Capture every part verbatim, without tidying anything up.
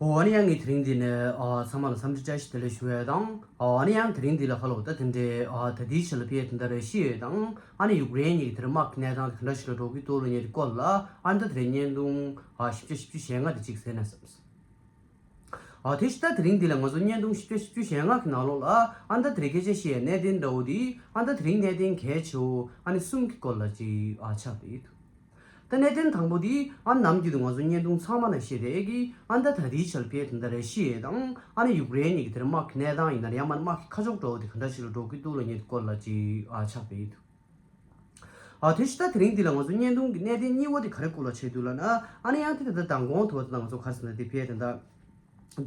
ཨོ་ཨ་ནི་ཡང་ངས་དེ་རིང་འདི་ནས་ཨ་ཚང་མ་ལ་འཚམས་འདྲི་བཀྲ་ཤིས་བདེ་ལེགས་ཞུ་ཡས་དང་། ཨོ་ཨ་ནི་ཡང་དེ་རིང་འདི་ལ་ཧ་ལོ་ད་དེ་འདྲའི་ཨ་ད་ལྟའི་ཆ་ལ་ཕེ་དེ་འདྲ་རེ་ཤི་ཡས་དང་ཨ་ནི་ཡུཀ་རེན་གཉིས་ཀྱི་དེ་རིང་དམག་གི་གནས་སྟངས་དེ་ག་འདྲ་ཞིག་ལ་འགྲོ་གི་འདུག་ལ་ཉེ་དེ་སྐོར་ལ་ཨ་ནི་ད་དེ་རིང་བརྙན་ཐུང་ཨ་བཞི་བརྒྱ་བཞི་བཅུ་ཞེ་ལྔ་དེ་གཅིག་གསན་ན་བསམ། ཨ་དེ་ཤི་ད་དེ་རིང་འདི་ལ་ང་ཚོ་བརྙན་ཐུང་བཞི་བརྒྱ་བཞི་བཅུ་ཞེ་ལྔ་གི་ནང་ལོགས་ལ་ཨ་ནི་ད་དེ་རིང་སྐད་ཆ་བཤད་ཡས་གནད་དོན་འདྲ་བོ་དེ་ཨ་ནི་ད་དེ་རིང་གནད་དོན་གལ་ཆེ་བོ་ཨ་ནི་གསུམ་གྱི་སྐོར་ལ་ཅིག་ཨ་ཆགས་བསྡད་ཡོད། ད་གནད་དོན་དང་པོ་དེ་ཨ་ནམ་རྒྱུན་དུ་ང་ཚོ་བརྙན་ཐུང་ཚང་མ་ན་བཤད་བསྡད་ཀྱི་ཨ་ད་ད་ལྟའི་ཆར་ཕེ་དེ་འདྲ་རེ་ཤི་ཡས་དང་ཨ་ནི་ཡུཀ་རེན་གཉིས་ཀྱི་དེར་དམག་གི་གནས་སྟངས་ཡིན་ན་ཡང་མ་དམག་གི་ཁ་ཕྱོགས་འགྲོ་བ་དེ་ག་འདྲ་ཞིག་ལ་འགྲོ་གི་འདུག་ལ་ཉེ་དེ་སྐོར་ལ་ཅིག་ཨ་ཆགས་བསྡད་ཡོད། ཨ་དེ་ཤི་ད་དེ་རིང་འདི་ལ་ང་ཚོ་བརྙན་ཐུང་གི་གནད་དོན་གཉིས་པ་དེ་ག་རེ་སྐོར་ལ་བྱས་འདུག་ལ་ན་ཨ་ནི་ཡང་དེ་ད་ལྟ་མདང་དགོང་དུ་བ་དེ་ང་ཚོ་ག་རེ་ཟེར་ན་དེ་ཕེ་དེ་འདྲ།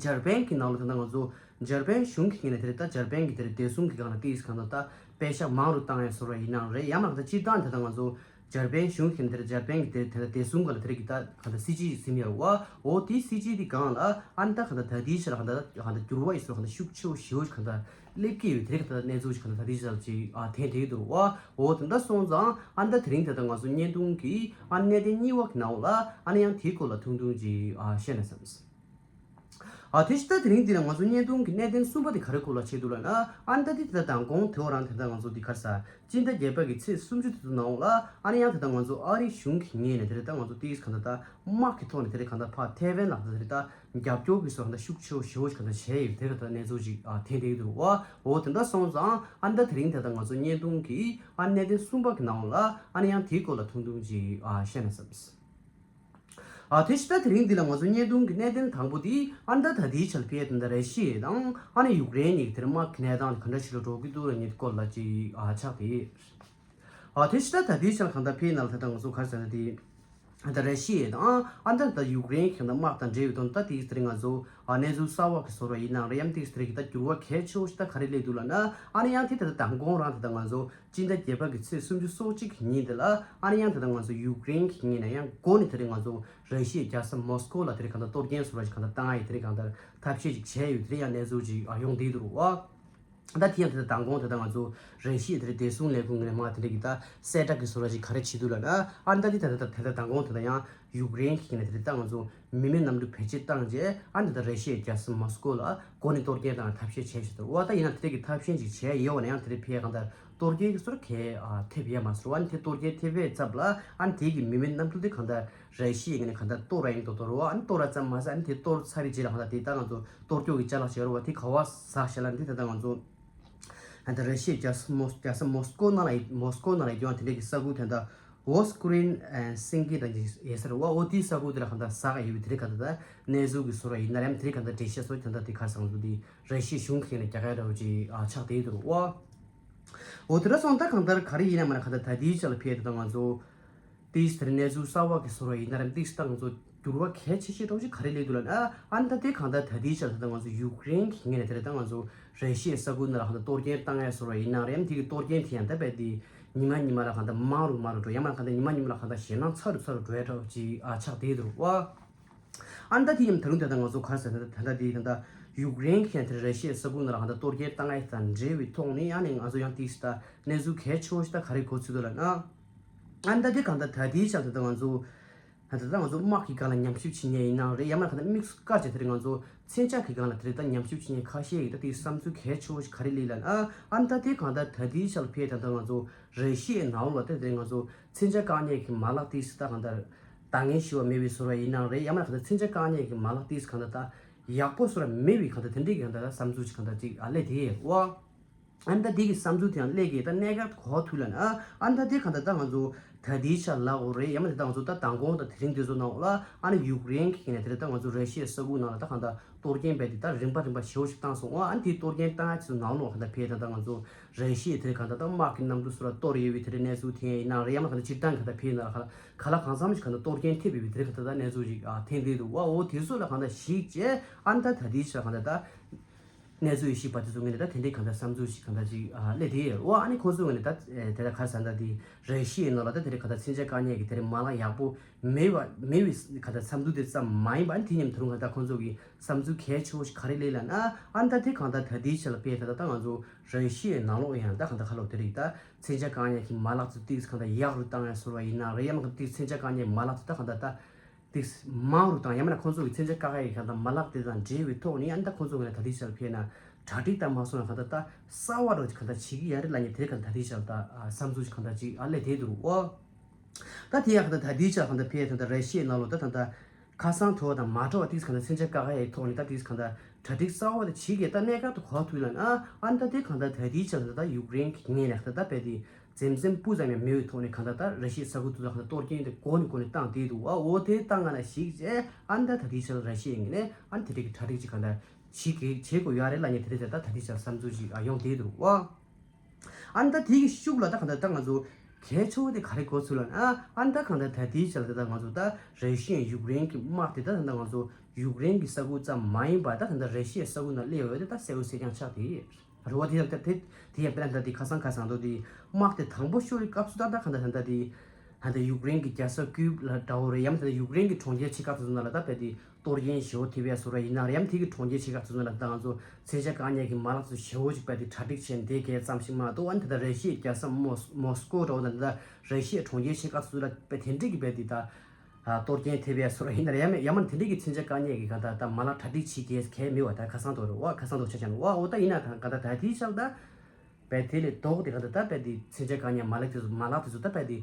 འཇར་པན་གྱི་ནང་ལ་ད་ལྟ་ང་ཚོ་འཇར་པན་གཞུང་གི་ངོས་ནས་དེ་རེད་ད་འཇར་པན་གྱི་དེ་རེད་བདེ་སྲུང་གི་སྒང་ལ་ཏིས་གང་ལྟར་ད་པེ་ཤག་མང་རུ་བཏང་ཡ་བཟོ་འདྲ་ཡིན་ནའང་རེད། ཡང་མ་ད་སྤྱིར་བཏང་དེ་ད་ང་ཚོ་འཇར་པན་གཞུང་གི་ངོས་ནས་དེ་རེད་འཇར་པན་གྱི་དེ་རེད་དེ་ལ་བདེ་སྲུང་སྒང་ལ་དེ་རེད་གི་ད་གང་ལྟར་སྲིད་ཇུས་ཟིན་ཡོད་རེད་བ། འོ་དེའི་སྲིད་ཇུས་དེ་སྒང་ལ་ཨ་ནི་ད་གང་ལྟར་ད་ལྟའི་ཆ་ལ་གང་ལྟར་གང་ལྟར་འགྱུར་བ་ཡིན་ཟེར་བ་གང་ལྟར་ཤུགས་ཆེ་བོ་ཞེ་བོ་ཞིག་གང་ལྟར་སླེབས་ཀྱི་ཡོད་དེ་རེད་གང་ལྟར་གནས་ཚུལ་ཞིག་གང་ལྟར་ད་ལྟའི་ཆ་ལ་ཅིག་ཨ་ཐོན་བསྡད་ཡོད་འདུག་བ། འོ་དེ་འདྲ་སོང་ཙང་ཨ་ནི་ད་དེ་རིང་དེ་ད་ང་ཚོ་བརྙན་ཐུང་གི་ཨ་གནད་དོན་གཉིས་པ་གི་ནང་ལ་ཨ་ནི་ཡང་དེའི་སྐོར་ལ་ཐུང་ཐུང་ཅིག་ཨ་བཤད་ན་བསམ། ཨ་དེ་ཤི་ད་དེ་རིང་འདི་ལ་ང་ཚོ་བརྙན་ཐུང་གི་གནད་དོན་གསུམ་པ་དེ་ག་རེ་སྐོར་ལ་བྱེད་འདུག་ལབ་ན་ཨ་ནི་ད་དེ་དེ་ད་མདང་དགོང་དེ་བ་རང་དེ་ད་ང་ཚོ་འདི་ག་རེ་ཟ་སྤྱི་ཟླ་བརྒྱད་པ་གི་ཚེས་སུམ་ཅུ་དེ་ཚོ་ནང་ལ་ཨ་ནི་ཡང་དེ་ད་ང་ཚོ་ཨ་རིའི་གཞུང་གི་ངོས་ནས་དེ་རེད་ད་ང་ཚོ་ཏིས་གང་ལྟར་ད་དམག་གི་ཐོག་ནས་དེ་རེད་གང་ལྟར་ཕར་ཐེ་ཝན་ལ་དེ་རེད་ད་རྒྱབ་སྐྱོར་གྱི་བཟོ་གང་ལྟར་ཤུགས་ཆེ་བོ་ཞེ་བོ་ཞིག་གང་ལྟར་བྱས་ཡོད་དེ་རེད་ད་གནས་ཚུལ་ཅིག་ཨ་ཐོན་བསྡད་ཡོད་འདུག་བ། འོ་དེ་འདྲ་སོང་ཙང་ཨ་ནི་ད་དེ་རིང་དེ་ད་ང་ཚོ་བརྙན་ཐུང་གི་ཨ་གནད་དོན་གསུམ་པ་གི་ནང་ལ་ཨ་ནི་ཡང་དེའི་སྐོར་ལ་ཐུང་ཐུང་ཅིག་ཨ་བཤད་ན་བསམ། ཨ་དེ་ཤི་ད་དེ་རིང་འདི་ལ་ང་ཚོ་བརྙན་ཐུང་གི་གནད་དོན་དང་པོ་དེ་ཨ་ནི་ད་ད་ལྟའི་ཆར་ཕེ་དེ་འདྲ་རེ་ཤི་ཡས་དང་ཨ་ནི་ཡུཀ་རེན་གཉིས་དེར་དམག་གི་གནས་སྟངས་ག་འདྲ་ཞིག་ལ་འགྲོ་གི་འདུག་ལ་ཉེ་དེ་སྐོར་ལ་ཅིག་ཨ་ཆགས་ཏེ། ཨ་དེ་ཤི་ད་ད་ལྟའི་ཆར་གང་ལྟར་ཕེ་ནང་ལ་ད་ལྟ་ང་ཚོ་ག་རེ་ཟེར་ན་དེ་ཨ་ད་རེ་ཤི་ཡས་དང་ཨ་ནི་ད་ད་ཡུཀ་རེན་གྱི་དམག་དང་འབྲེལ་བའི་དོན་ད་དེ་དེ་རིང་ང་ཚོ་ཨ་གནས་ཚུལ་གསར་བ་གི་བཟོ་འདྲ་ཡིན་ནའང་རེད་ཡང་དེ་དེ་རིང་གི་ད་འགྱུར་བ་གལ་ཆེ་བོ་ཞིག་ད་ག་རེ་སླེབས་འདུག་ལབ་ན་ཨ་ནི་ཡང་དེ་ད་ད་མདང་དགོང་རང་ད་ད་ང་ཚོ་སྤྱི་ཟླ་བརྒྱད་པ་གི་ཚེས་སུམ་ཅུ་སོ་གཅིག་གི་ཉིན་དེ་ལ་ཨ་ནི་ཡང་དེ་ལྟར་ང་ཚོ་ཡུཀ་རེན་གྱི་ངོས་ནས་ཡང་འགོ་ནས་དེ་རིང་ང་ཚོ་ར་ཤི་ཡའི་རྒྱལ་ས་མོ་སི་ཀོ་ལ་དེ་རིང་གང་ལྟར་གཏོར་སྐྱོན་བཟོ་འདྲ་ཞིག་གང་ལྟར་བཏང་ཡས་དེ་རིང་གང་ལྟར་ཐབས་ཤེས་ཅིག་བྱས་ཡོད་དེ་རིང་ཡང་གནས་ཚུལ་ཅིག་ཨ་ཡོང་བསྡད་འདུག་བ། ད་དེ་ཡང་དེ་ལྟར་མདང་དགོང་དེ་ལྟར་ང་ཚོ་ར་ཤི་ཡའི་དེ་རིང་བདེ་སྲུང་ལས་ཁུངས་ངོས་ནས་མ་དེ་འདྲ་གི་ད་གསལ་བསྒྲགས་ཀྱི་བཟོ་འདྲ་ཞིག་ག་རེ་བྱེད་འདུག་ལབ་ན་ཨ་ནི་ད་དེ་ད་ལྟ་དེ་ལྟར་མདང་དགོང་དེ་ལྟར་ཡང་ཡུཀ་རེན་གྱི་ངོས་ནས་དེ་རིང་ད་ང་ཚོ་མི་མེད་གནམ་གྲུ་བེད་སྤྱོད་བཏང་རྗེས་ཨ་ནི་དེ་ལྟར་ར་ཤི་ཡའི་རྒྱལ་ས་མོ་སི་ཀོ་ལ་འགོ་ནས་གཏོར་སྐྱོན་བཏང་བའི་ཐབས་ཤེས་བྱས་ཤག་ཏུ་བ། ད་ཡིན་ན་དེ་འདྲ་གི་ཐབས་ཤེས་ཅིག་བྱས་ཡོད་པ་ན་ཡང་དེ་འདྲ་ཕེ་གང་ལྟར་གཏོར་སྐྱོན་གྱི་བཟོ་འདྲ་གས་ཨ་ཐེབས་ཡོད་མ་ཟེར་བ། ཨ་ནི་དེ་གཏོར་སྐྱོན་ཐེབས་པའི་ཚབ་ལ་ཨ་ནི་དེ་གི་མི་མེད་གནམ་གྲུ་དེ་གང་ལྟར་ར་ཤི་ཡའི་ངོས་ནས་གང་ལྟར་གཏོར་ར་ཡིན་མདོག་མདོག་རེད་བ། ཨ་ནི་གཏོར་ར་ཙམ་མ་ཟད་ཨ་ནི་དེ་གཏོར་ཚར་བའི་རྗེས་ལ་གང་ལྟར་དེ་ད་ང་ཚོ་གཏོར་སྐྱོན་གྱི་ཅ་ལག་ཅིག་ཡོད་རེད་བ། དེ་ག་བ་ཟ་ཞེ་ལ་འདི་ད་ལྟ་ང་ཚོ་ད་ལྟ་ར་ཤི་ཡའི་རྒྱལ་ས་མོ་རྒྱལ་ས་མོ་སི་ཀོ་ནང་ལ་ཡིན། མོ་སི་ཀོ་ནང་ལ་ཡོད་དེ་འདྲ་གི་ས་ཁུལ་དེ་འདྲ་ཝོ་སི་ཀུ་རིན་སིང་གི་དང་ཡེ་སར་བ་ཨོ་ཏི་ས་ཁུལ་དེ་ལ་གང་ལྟར་ཟ་ག་ཡོད་པའི་དེ་རིང་གང་ལྟར་གནས་ཚུལ་གྱི་བཟོ་འདྲ་ཡིན་ན་ཡང་དེ་རིང་གང་ལྟར་འགྲེལ་བཤད་བཟོ་དེ་འདྲ་དེ་གར་སང་དུ་དེ་ར་ཤི་ཡའི་གཞུང་གི་ངོས་ནས་རྒྱག་ཡ་འདྲ་བོ་ཅིག་ཨ་ཆགས་བསྡད་འདུག་བ། འོ་དེ་འདྲ་སོང་ད་གང་ལྟར་ག་རེ་ཡིན་ན་མ་ན་གང་ལྟར་ད་ལྟའི་ཆ་ལ་ཕེ་དེ་དང་ང་ཚོ་ཏིས་དེར་གནས་ཚུལ་གསར་བ་གི་བཟོ་འདྲ་ཡིན་ན་རམ་ཏིས་ད་ང་ཚོ་འགྱུར་བ་གལ་ཆེ་ཤོས་འདྲ་བོ་ཅིག་ག་རེ་སླེབས་འདུག་ལབ་ན་ཨ་ནི་ད་དེ་གང་ལྟར་ད་ལྟའི་ཆ་ལ་ད་ལྟ་ང་ཚོ་ཡུཀ་རེན་གྱི་ངོས་ནས་དེ་རེད་ད་ང་ཚོ་ར་ཤི་ཡའི་ས་ཁུལ་ནང་ལ་གང་ལྟར་གཏོར་སྐྱོན་བཏང་ཡ་བཟོ་འདྲ་ཡིན་ན་རེད། ཡང་དེ་གི་གཏོར་སྐྱོན་དེ་ཡང་ད་རྦད་དེ་ཉི་མ་ཉི་མ་ལ་གང་ལྟར་མང་རུ་མང་རུ་འགྲོ་ཡང་མ་གང་ལྟར་ཉི་མ་ཉི་མ་ལ་གང་ལྟར་ཞེད་སྣང་ཚ་རུ་ཚ་རུ་འགྲོ་ཡ་འདྲ་བོ་ཅིག་ཨ་ཆགས་བསྡད་འདུག་བ། ཨ་ནི་ད་དེ་ཡིན་ད་རུང་དེ་ད་ང་ཚོ་ག་རེ་ཟེར་ན་ད་ད་དེ་ད་ད་ཡུཀ་རེན་གྱི་དེ་ར་ཤི་ཡའི་ས་ཁུལ་ནང་ལ་གང་ལྟར་གཏོར་སྐྱོན་བཏང་ཡ་དང་འབྲེལ་བའི་ཐོག་ནས་ཨ་ནི་ང་ཚོ་ཡང་ཏིས་ད་གནས་ཚུལ་གལ་ཆེ་བོ་ཞིག་ད་ག་རེ་གོ་ཚུལ་འདུག་ལབ་ན། ཨ་ནི་ད་དེ་གང་ལྟར་ད་དེའི་ཆ་ད་ད་ང་ཚོ་ད་ལྟ་ང་ཚོ་དམག་གི་སྒང་ལ་ཉམས་ཞིབ་བྱེད་མཁན་ཡིན་ནའང་རེད། ཡང་མིན་ན་གང་ལྟར་དམིགས་སུ་བཀར་བྱས་དེ་རིང་ང་ཚོ་མཚོན་ཆ་གི་སྒང་ལ་དེ་རིང་ད་ཉམས་ཞིབ་བྱེད་མཁན་ཁ་ཤས་ཡིན། ད་དེའི་བསམ་ཚུལ་གལ་ཆེ་བོ་ཞིག་ག་རེ་སླེབས་ལབ་ན། ཨ་ནི་ད་དེ་གང་ལྟར་ད་དེའི་ཆ་ལ་ཕེ་ད་ལྟ་ང་ཚོ་ར་ཤི་ཡའི་ནང་ལོགས་ལ་ད་དེ་རིང་ང་ཚོ་མཚོན་ཆ་བཀག་ཉར་གྱི་མ་ལག་དེ་སི་ད་གང་ལྟར་འདང་ངེས་ཞུ་བ་མེད་པའི་བཟོ་འདྲ་ཡིན་ནའང་རེད། ཡང་མིན་ན་གང་ལྟར་མཚོན་ཆ་བཀག་ཉར་གྱི་མ་ལག་དེ་སི་གང་ལྟར་ད་ཡག་པོ་བཟོ་འདྲ་མེད་པའི་གང་ལྟར་དེ་འདྲའི་གང་ལྟར་བསམ་ཚུལ་ཞིག་གང་ལྟར་ཅིག་ཨ་སླེབས་བསྡད་ཡོད་པ། ཨ་ནི་ད་དེ་གི་བསམ་ཚུལ་དེ་ཡང་སླེབས་ཀྱི་ད་གནད་འགག་ག་པར་ཐུག་ལབ་ན། ཨ་ནི་ད་དེ་གང་ལྟར་ད་ང་ཚོ་ད་དེའི་ཆ་ལབ་དགོས་རེད། ཡང་མིན་ད་ང་ཚོ་ད་མདང་དགོང་དང་དེ་རིང་དེ་ཚོ་ནང་ལ་ཨ་ནི་ཡུཀ་རེན་གྱི་ངོས་ནས་དེ་རེད་ད་ང་ཚོ་ར་ཤི་ཡའི་ས་ཁུལ་ནང་ལ་ད་གང་ལྟར་གཏོར་སྐྱོན་རྦད་དེ་ད་རིམ་པ་རིམ་པ་ཞེ་བོ་ཞིག་བཏང་སོང་ཨ། ཨ་ནི་དེ་གཏོར་སྐྱོན་བཏང་ཡ་དེ་ཚོ་ནང་ལོགས་གང་ལྟར་ཕེ་ད་ད་ང་ཚོ་ར་ཤི་ཡའི་དེ་རེད་གང་ལྟར་ད་དམག་གི་གནམ་གྲུ་སོ་ར་གཏོར་ཡོད་པའི་དེ་རེད་གནས་ཚུལ་དེ་ཡིན་ནའང་རེད། ཡང་མིན་གང་ལྟར་སྤྱིར་བཏང་གང་ལྟར་ཕེ་ནང་ལ་ག་ལ་ག་ལ་གང་འཚམ་ཞིག་གང་ལྟར་གཏོར་སྐྱོན་ཐེབས་ཡོད་པའི་དེ་རེད་གང་ལྟར་ད་གནས་ཚུལ་ཞིག་ཨ་ཐོན་བསྡད་འདུག་བ། འོ་དེ་ཚོ་ལ་གང་ལྟར་གཞིགས་བྱས་ཨ་ནི་ད་ད་དེའི་ཆ་གང་ལྟར་ད། གནས་ཚུལ་ཡེ་ཤེས་པ་དེ་ཚོ་ངོས་ནས་ད་དེ་འདྲའི་གང་ལྟར་བསམ་ཚུལ་ཞིག་གང་ལྟར་ཅིག་ཨ་སླེབས་བསྡད་ཡོད་རེད་བ། ཨ་ནི་ཁོང་ཚོའི་ངོས་ནས་ད་ཨེ་དེ་ལྟར་ག་རེ་ཟེར་ན་ད་དེ་ར་ཤི་ཡའི་ནང་ལ་ད་དེ་རིང་གང་ལྟར་མཚོན་ཆ་བཀག་ཉར་གྱི་དེ་རིང་མ་ལག་ཡག་པོ་མེད་པ་མེད་པའི་གང་ལྟར་བསམ་ཚུལ་དེ་ཙམ་མ་ཡིན་པ། ཨ་ནི་དེ་མཉམ་དུ་རུང་གང་ལྟར་ཁོང་ཚོ་གི་བསམ་ཚུལ་གལ་ཆེ་བོ་ཞིག་ག་རེ་སླེབས་ལབ་ན། ཨ་ནི་ད་དེ་གང་ལྟར་ད་ལྟའི་ཆ་ལ་དཔེ་ད་ལྟ་ད་ང་ཚོ་ར་ཤི་ཡའི་ནང་ལོགས་ཡང་ད་གང་ལྟར་ཁ་ལོ་དེ་རིང་ད་མཚོན་ཆ་བཀག་ཉར་གྱི་མ་ལག་ཚོ་ཏིག་གང་ལྟར་ཡག་རུ་བཏང་ཡ་བཟོ་འདྲ་ཡིན་ནའང་རེད། ཡང་མིན་ཏིག་མཚོན་ཆ་བཀག་ཉར་མ་ལག་ཚོ་ད་གང་ལྟར་ད། ཏིག་མང་རུ་དང་ཡང་མིན་ན་ཁོང་ཚོ་གི་མཚོན་ཆ་བཀག་ཡ་གི་གང་ལྟར་མ་ལག་དེ་དང་འབྲེལ་བའི་ཐོག་ནས་ཨ་ནི་ད་ཁོང་ཚོ་གི་ན་ད་ལྟའི་ཆར་ཕེབས་ན་གྲ་སྒྲིག་དང་མ་སོང་ན་གང་ལྟར་ད་གསར་བ་རུ་གང་ལྟར་བྱེད་ཀྱི་ཡ་རེད་ལབ་ནས་དེ་གང་ལྟར་ད་ལྟའི་ཆར་ད་བསམ་ཚུལ་ཅིག་གང་ལྟར་ཅིག་ཨ་ལས་དེ་འདུག་ཨོ། ད་དེ་ཡང་གང་ལྟར་ད་ལྟའི་ཆར་གང་ལྟར་ཕེབས་ད་ལྟ་ར་ཤི་ཡའི་ནང་ལོགས་ད་ད་ལྟ་ཁ་སང་ཐོག་དང་མ་འགྲོ་བ་ཏིག་གང་ལྟར་མཚོན་ཆ་བཀག་ཡའི་ཐོག་ནས་ད་ཏིག་གང་ལྟར་གྲ་སྒྲིག་གསར་བ་དེ་བྱེད་ཀྱི་ད་གནས་སྐབས་དུ་གོ་ཐུབ་ལ་ན་ཨ་ནི་ད་དེ་གང་ལྟར་ད་ལྟའི་ཆར་ད་ད་ཡུཀ་རེན་གྱི་ངོས་ནས་ད་ད་རྦད་དེ། འཛེམ་འཛེམ་སྤུ་ཙམ་ཡང་མེད་པའི་ཐོག་ནས་གང་ལྟར་ད་ར་ཤི་ཡའི་ས་ཁུལ་དེ་ཚོ་གང་ལྟར་གཏོར་སྐྱོན་དེ་འགོ་ནས་འགོ་ནས་བཏང་བསྡད་འདུག་བ། འོ་དེ་ལྟ་ང་ལ་ཞིག་བྱས་ཨ་ནི་ད་ད་ལྟའི་ཆར་ར་ཤི་ཡའི་ངོས་ནས་ཨ་ནི་དེ་འདྲ་གི་གྲ་སྒྲིག་ཅིག་གང་ལྟར་བྱེད་དགོས་བྱེད་དགོས་ཡོད་རེད་ལབ་ནས་དེ་འདྲ་དེ་ད་ད་ལྟའི་ཆར་བསམ་ཚུལ་ཞིག་ཡོང་བསྡད་འདུག་བ། ཨ་ནི་ད་དེ་གི་ཤུགས་ལ་ད་གང་ལྟར་ད་ང་ཚོ་གལ་ཆེ་བོ་དེ་ག་རེ་གོ་ཚུལ་ལ་ན་ཨ་ནི་ད་གང་ལྟར་ད་ལྟའི་ཆར་ད་ད་ང་ཚོ་ད་ར་ཤི་ཡའི་ཡུཀ་རེན་གྱི་དམག་དེ་ད་ད་ང་ཚོ་ཡུཀ་རེན་གྱི་ས་ཁུལ་ཙམ་མ་ཡིན་པར་ད་ད་ད་ར་ཤི་ཡའི་ས་ཁུལ་ནང་སླེབས་ཡོད་དེ་ད་གསལ་བོ་གསལ་རྐྱང་ཆགས་བསྡད་ཡོད། རེད་བ། དེ་ཡང་དེ་དེ་ཡང་དཔེར་ན་ད་དེ་ཁ་སང་ཁ་སང་དུ་དེ་དམག་དེ་དང་པོ་ཤོར་བའི་སྐབས་སུ་ད་ལྟ་གང་ལྟར་ད་ལྟ་དེ་ད་ལྟ་ཡུཀ་རེན་གྱི་རྒྱལ་ས་ཀིབ་ལ་འདྲ་བོ་རེད། ཡང་མིན་ད་ལྟ་ཡུཀ་རེན་གྱི་གྲོང་ཁྱེར་ཆེ་ཁག་དེ་ཚོ་ནང་ལ་ད་དཔེ་དེ་གཏོར་སྐྱོན་ཞེ་བོ་ཐེབས་ཡ་བཟོ་འདྲ་ཡིན་ན་རེད། ཡང་དེ་གི་གྲོང་ཁྱེར་ཆེ་ཁག་དེ་ཚོ་ནང་ལ་ད་ང་ཚོ་མཚོན་ཆ་བཀག་ཉར་གྱི་མ་ལག་ཚོ་ཞེ་བོ་ཅིག་དཔེ་དེ་གྲ་སྒྲིག་བྱས་འདི་གས་ཙམ་ཞིག་མ་གཏོགས། ཨ་ནི་ད་ལྟ་ར་ཤི་ཡའི་རྒྱལ་ས་མོ་མོ་སི་ཀོ་འདྲ་བོ་དང་ད་ལྟ་ར་ཤི་ཡའི་གྲོང་ཁྱེར་ཆེ་ཁག་དེ་ཚོ་ལ་དཔེ་དེ་འདྲས་ཀྱི་དཔེ་དེ་ད། ཨ། གཏོར་སྐྱོན་ཐེབས་ཡས་སོགས་ཡིན་ན་རེད། ཡང་མིན་ཡང་མིན་དེ་འདྲའི་གི་མཚོན་ཆ་བཀག་ཉར་གྱི་གང་ལྟར་ད་མ་ལག་གྲ་སྒྲིག་བྱེད་མཁན་གང་ཡང་མེད་པ། ད་ཁ་སང་དུ་རེད་བ། ཁ་སང་དུ་ཆ་བཞག་ན་བ། འོ་ད་ཡིན་ན་ད་གང་ལྟར་ད་དེའི་ཆར་ད་རྦད་དེ་ལས་ལྡོག་སྟེ་གང་ལྟར་ད་རྦད་དེ་མཚོན་ཆ་བཀག་ཉར་མ་ལག་དེ་ཚོ་མ་ལག་དེ་ཚོ་ད་རྦད་དེ་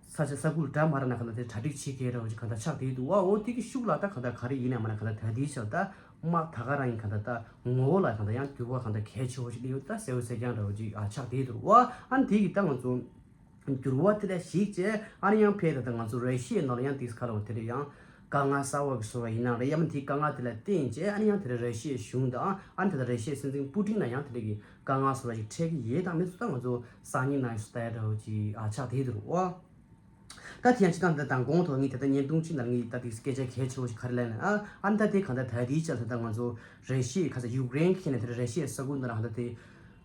ས་ཆ་ས་ཁུལ་འདྲ་མ་འདྲ་ན་གང་ལྟར་དེ་གྲ་སྒྲིག་བྱེད་མཁན་འདྲ་བོ་ཅིག་གང་ལྟར་ཆགས་བསྡད་འདུག་བ། འོ་དེ་གི་ཤུགས་ལ་ད་གང་ལྟར་ག་རེ་ཡིན་ན་མ་ན་གང་ལྟར་ད་དེའི་ཆར་ད་དམག་ད་ག་རང་ཡིན་གང་ལྟར་ད་ངོ་བོ་ལ་གང་ལྟར་ཡང་འགྱུར་བ་གང་ལྟར་གལ་ཆེ་བོ་ཞིག་སླེབས་ཡོད། ད་གསལ་བོ་གསལ་རྐྱང་འདྲ་བོ་ཅིག་ཨ་ཆགས་བསྡད་འདུག་བ། ཨ་ནི་དེ་གི་ད་ང་ཚོ། འགྱུར་བ་དེ་ལ་གཞིགས་བྱས་ཨ་ནི་ཡང་ཕེབས་ད་ལྟ་ང་ཚོ་ར་ཤི་ཡའི་ནང་ལ་ཡང་དེ་ག་ལ་བ་དེ་འདྲ་ཡང་དཀའ་ངལ་གསར་བ་གི་བཟོ་བ་ཡིན་ན་རེད། ཡང་མིན་དེའི་དཀའ་ངལ་དེ་ལ་བརྟེན་བྱས་ཨ་ནི་ཡང་དེ་འདྲ་ར་ཤི་ཡའི་གཞུང་དང་ཨ་ནི་ད་ལྟ་ར་ཤི་ཡའི་སྲིད་འཛིན་པུ་ཏིན་ལ་ཡང་དེ་འདྲ་གི་དཀའ་ངལ་བཟོ་བ་ཞིག་འཕྲད་ཀྱི་ཡོད་དང་མེད་སུ་ད་ང་ཚོ་སང་ཉིན་ནང་སུ་ལྟ་ཡ་འདྲ་བོ་ཅིག་ཨ་ཆགས་བསྡད་འདུག་ཨོ། ད་དེ་ཡང་སྤྱི་བཏང་དེ་དང་གོང་དུ་ངས་དེ་ལྟར་བརྙན་ཐུང་གཅིག་ནང་ངས་ད་དེ་སྐད་ཆ་གལ་ཆེ་བོ་ཞིག་ག་རེ་ལབ་ན་ཨ་ཨ་ནི་ད་དེ་གང་ལྟར་ད་དེའི་ཆར་ད་ལྟ་ང་ཚོ་ར་ཤི་ཡའི་ཁ་ས་ཡུཀ་རེན་ཁེ་ནས་དེ་ར་ཤི་ཡའི་ས་ཁུལ་འདི་ལ་གང་ལྟར་དེ།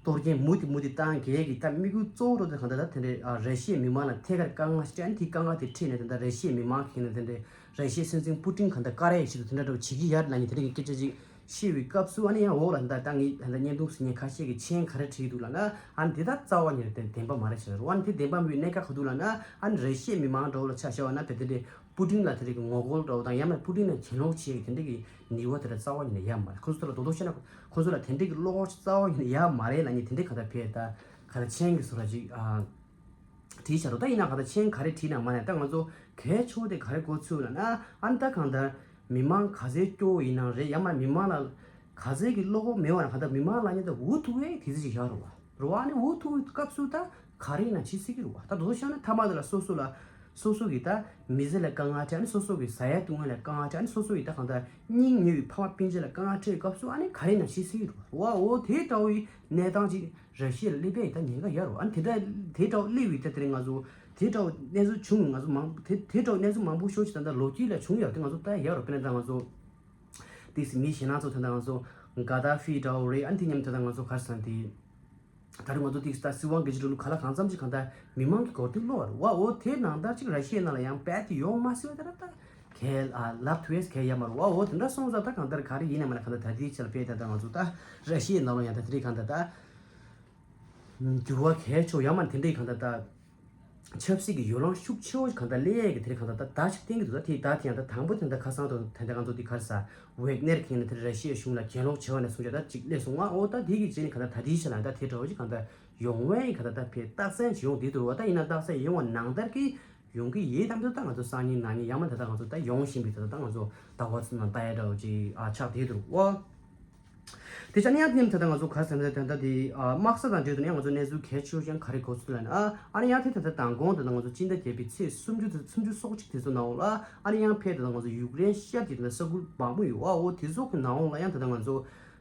གཏོར་སྐྱོན་མུ་མཐུད་མུ་མཐུད་བཏང་གལ་གྱི་ད་དམིགས་ཡུལ་གཙོ་བོ་འགྲོ་དེ་གང་ལྟར་ད་དེ་འདྲའི་ཨ་ར་ཤི་ཡའི་མི་མང་ལ་ཐད་ཀར་དཀའ་ངལ་ཞིག་སྤྲད་ཨ་ནི་དེའི་དཀའ་ངལ་དེ་འཕྲད་ནས་དེ་འདྲ་ར་ཤི་ཡའི་མི་མང་གི་ནས་དེ་འདྲའི་ར་ཤི་ཡའི་སྲིད་འཛིན་པུ་ཏིན་གང་ལྟར་བཀའ་རེ་ཞིག་ཏུ་དེ་འདྲ་འགྲོ་བྱེད་ཀྱི་ཡར་ལ་ནི་དེ་འདྲ་གི་སྐད་ཆ་ཅིག་བཤད་པའི་སྐབས་སུ་ཨ་ནི་ཡང་འོག་ལ་ད་ད་ངས་ད་ལྟ་བརྙན་ཐུང་གཟིགས་མཁན་ཁ་ཤས་ཀྱི་མཆན་ག་རེ་བྲིས་འདུག་ལབ་ན་ཨ་ནི་དེ་ད་རྩ་བ་ཉིད་ནས་བདེན་པ་མ་རེད་ཟེར་རོ། ཨ་ནི་དེ་བདེན་པ་མིན་པའི་གནད་འགག་ག་འདུག་ལབ་ན་ཨ་ནི་ར་ཤི་ཡའི་མི་མང་འདྲ་བོ་ལ་ཆ་བཞག་པ་ན་དེ་དེ་འདྲའི། པུ་ཏིན་ལ་དེ་འདྲའི་གི་ངོ་རྒོལ་འདྲ་བོ་དང་ཡང་ན་པུ་ཏིན་ལ་གྱེན་ལོག་བྱེད་ཀྱི་དེ་འདྲའི་གི་ནུས་པ་དེ་འདྲ་རྩ་བ་ཉིད་ནས་ཡོད་མ་རེད། ཁོ་ཚོ་ལ་རྡོག་རྡོག་བཤད་ན་ཁོ་ཚོ་ལ་དེ་འདྲའི་གི་བློ་ཁོག་རྩ་བ་ཉིད་ནས་ཡོད་མ་རེད་ལབ་ནས་དེ་འདྲའི་ག་ད་ཕེ་ད་ག་ད་མཆན་གྱི་བཟོ་འདྲ་ཅིག་ཨ་བྲིས་བཞག་འདུག་ད་ཡིན་ན་ག་ད་མཆན་ག་རེ་བྲིས་ན་མ་ནས་ད་ང་ཚོ་གལ་ཆེ་བོ་དེ་ག་རེ་གོ་ཚུལ་ལབ་ན་ཨ་ནི་ད་གང་ལྟར་མི་མང་ག་ཚོད་སྐྱོ་བོ་ཡིན་ནའང་རེད། ཡང་མ་མི་མང་ལ་ག་ཚོད་ཀྱི་བློ་ཁོག་མེད་པ་ན་ག་ད་མི་མང་ལ་ཉིད་ད་འུ་ཐུག་པའི་དུས་ཚོད་ཅིག་ཡོད་རེད་བ། རེད་བ། ཨ་ནི་འུ་ཐུག་པའི་སྐབས་སུ་ད་ག་རེ་ཡིན་ན་བྱེད་སྲིད་ཀྱི་རེད་བ། ད་དོ་ཤོད་ན་མཐའ་མ་དེ་ལ་སོ་སོ་ལ་སོ་སོ་གི་ད་མི་ཚེ་ལ་དཀའ་ངལ་འཕྲད། ཨ་ནི་སོ་སོ་གི་ཟ་ཡ་བཏུང་ཡ་ལ་དཀའ་ངལ་འཕྲད། ཨ་ནི་སོ་སོ་གི་ད་གང་ལྟར་སྙིང་ཉེ་བའི་ཕ་མ་སྤུན་མཆེད་ལ་དཀའ་ངལ་འཕྲད་པའི་སྐབས་སུ་ཨ་ནི་ག་རེ་ཡིན་ན་བྱེད་སྲིད་ཀྱི་རེད་བ། འོ་དེ་འདྲ་བའི་གནས་སྟངས་ཅིག་ར་ཤི་ཡ་ལ་སླེབས་པའི་ད་ཉེན་ཁ་ཡོད་རེད་བ། ཨ་ནི་དེ་འདྲ་དེ་འདྲ་སླེབས་པའི་ད་དེ་རིང་ང་ཚོ་དེ་འདྲ་གནས་ཚུལ་བྱུང་། ང་ཚོ་མང་དེ་དེ་འདྲ་གནས་ཚུལ་མང་པོ་ཤོར་ཅིག་ད་ལྟ་ལོ་རྒྱུས་ལ་བྱུང་ཡོད་རེད། དེ་ང་ཚོ་ད་ཡོད་རེད། དཔེར་ན་ད་ང་ཚོ་ཏིག་ཙམ་མི་ཞེད་སྣང་ཚོ་ད་ལྟ་ང་ཚོ་ག་ད་ཧྥི་འདྲ་བོ་རེད། ཨ་ནི་དེ་མཉམ་དུ་ད་ལྟ་ང་ཚོ་ག་རེ་ཟེར་ན་དེ། ད་རུང་ང་ཚོ་ཏིག་ཙམ་ད་སྲིད་དབང་སྒེར་གཅོད་འགྲོ་ལུགས་ག་ལ་གང་འཚམ་ཅིག་གང་ལྟར་མི་མང་གི་གོ་རྟོགས་ལོག་རེད་བ། འོ་དེ་ནང་ལྟར་ཅིག་ར་ཤི་ཡའི་ནང་ལ་ཡང་རྦད་དེ་ཡོང་མ་སྲིད་པ་དེ་ར་ད་གལ་ཨ་ལབ་ཐུབ་ཡས་གལ་ཡོད་མ་རེད་བ། འོ་དེ་འདྲ་སོང་ཙང་ད་གང་ལྟར་ག་རེ་ཡིན་ན་མ་ན་གང་ལྟར་ད་ལྟའི་ཆར་དཔེ་ད་ལྟ་ང་ཚོ་ད་ར་ཤི་ཡའི་ནང་ལ་ཡང་ད་དེ་རིང་གང་ལྟར་ད་འགྱུར་བ་གལ་ཆེ་བོ་ཡང་མ་དེ་འདྲའི་གང་ལྟར་ད། ཆབ་སྲིད་ཀྱི་ཡོ་ལང་ཤུགས་ཆེ་བོ་གང་ལྟར་སླེབས་ཡས་ཀྱི་དེ་རིང་གང་ལྟར་ད་ཟླ་ཞིག་བསྟན་གྱི་འདུག་ད་དེ་ཟླ་དེ་ཡང་ད་དང་པོ་དེ་ད་ཁ་སང་དང་དེ་འདྲ་ང་ཚོ་དེ་ག་རེ་ཟ་ཝེག་ནེར་ཁེ་ནས་དེ་ར་ཤི་ཡའི་གཞུང་ལ་གྱེན་ལོག་བྱས་པ་ནས་བཟུང་བྱས་ད་ཅིག་སླེབས་སོང་ང་། འོ་ད་དེ་གི་རྗེས་ནས་གང་ལྟར་ད་དེའི་ཆ་ལ་ད་དེ་འདྲ་བོ་ཅིག་གང་ལྟར་ཡོང་བའི་གང་ལྟར་ད་ཕེ་རྟགས་མཚན་ཅིག་ཡོང་བསྡད་འདུག་བ། ད་ཡིན་ན་རྟགས་མཚན་ཡོང་བ་ནང་ལྟར་གྱི་ཡོང་གི་ཡོད་དམ་དུ་ད་ང་ཚོ་སང་ཉིན་གནངས་ཉིན་ཡང་མ་ད་ད་ང་ཚོ་ད་ཡོང་བཞིན་པའི་ད་ད་ང་ཚོ་ཟླ་བ་ཚོ་ནང་ལྟ་ཡ་འདྲ་བོ་ཅིག་ཨ་ཆགས་བསྡད་འདུག་བ། དེ་ཆ་ནས་ཡང་དེ་ནས་ད་ལྟ་ང་ཚོ་ག་རེ་ཟེར་ན་ད་ལྟ་དེ་ཨ་དམག་ས་དང་འབྲེལ་དུ་ནས་ང་ཚོ་གནས་ཚུལ་གལ་ཆེ་ཤོས་ཤིག་ག་རེ་གོ་ཚུལ་ལབ་ན་ཨ་ཨ་ནི་ཡང་དེ་ད་ལྟ་མདང་དགོང་ད་ལྟ་ང་ཚོ་སྤྱི་ཟླ་བརྒྱད་པའི་ཚེས་སུམ་ཅུ་དང་སུམ་ཅུ་སོ་གཅིག་དེ་ཚོ་ནང་ལ་ཨ་ནི་ཡང་ཕེབས་ད་ལྟ་ང་ཚོ་ཡུཀ་རེན་ཤར་གྱི་ད་ལྟ་ས་ཁུལ་མང་པོ་ཡོད་ཨ། འོ་དེ་ཚོ་གི་ནང་ལ་ཡང་ད་ལྟ་ང་ཚོ་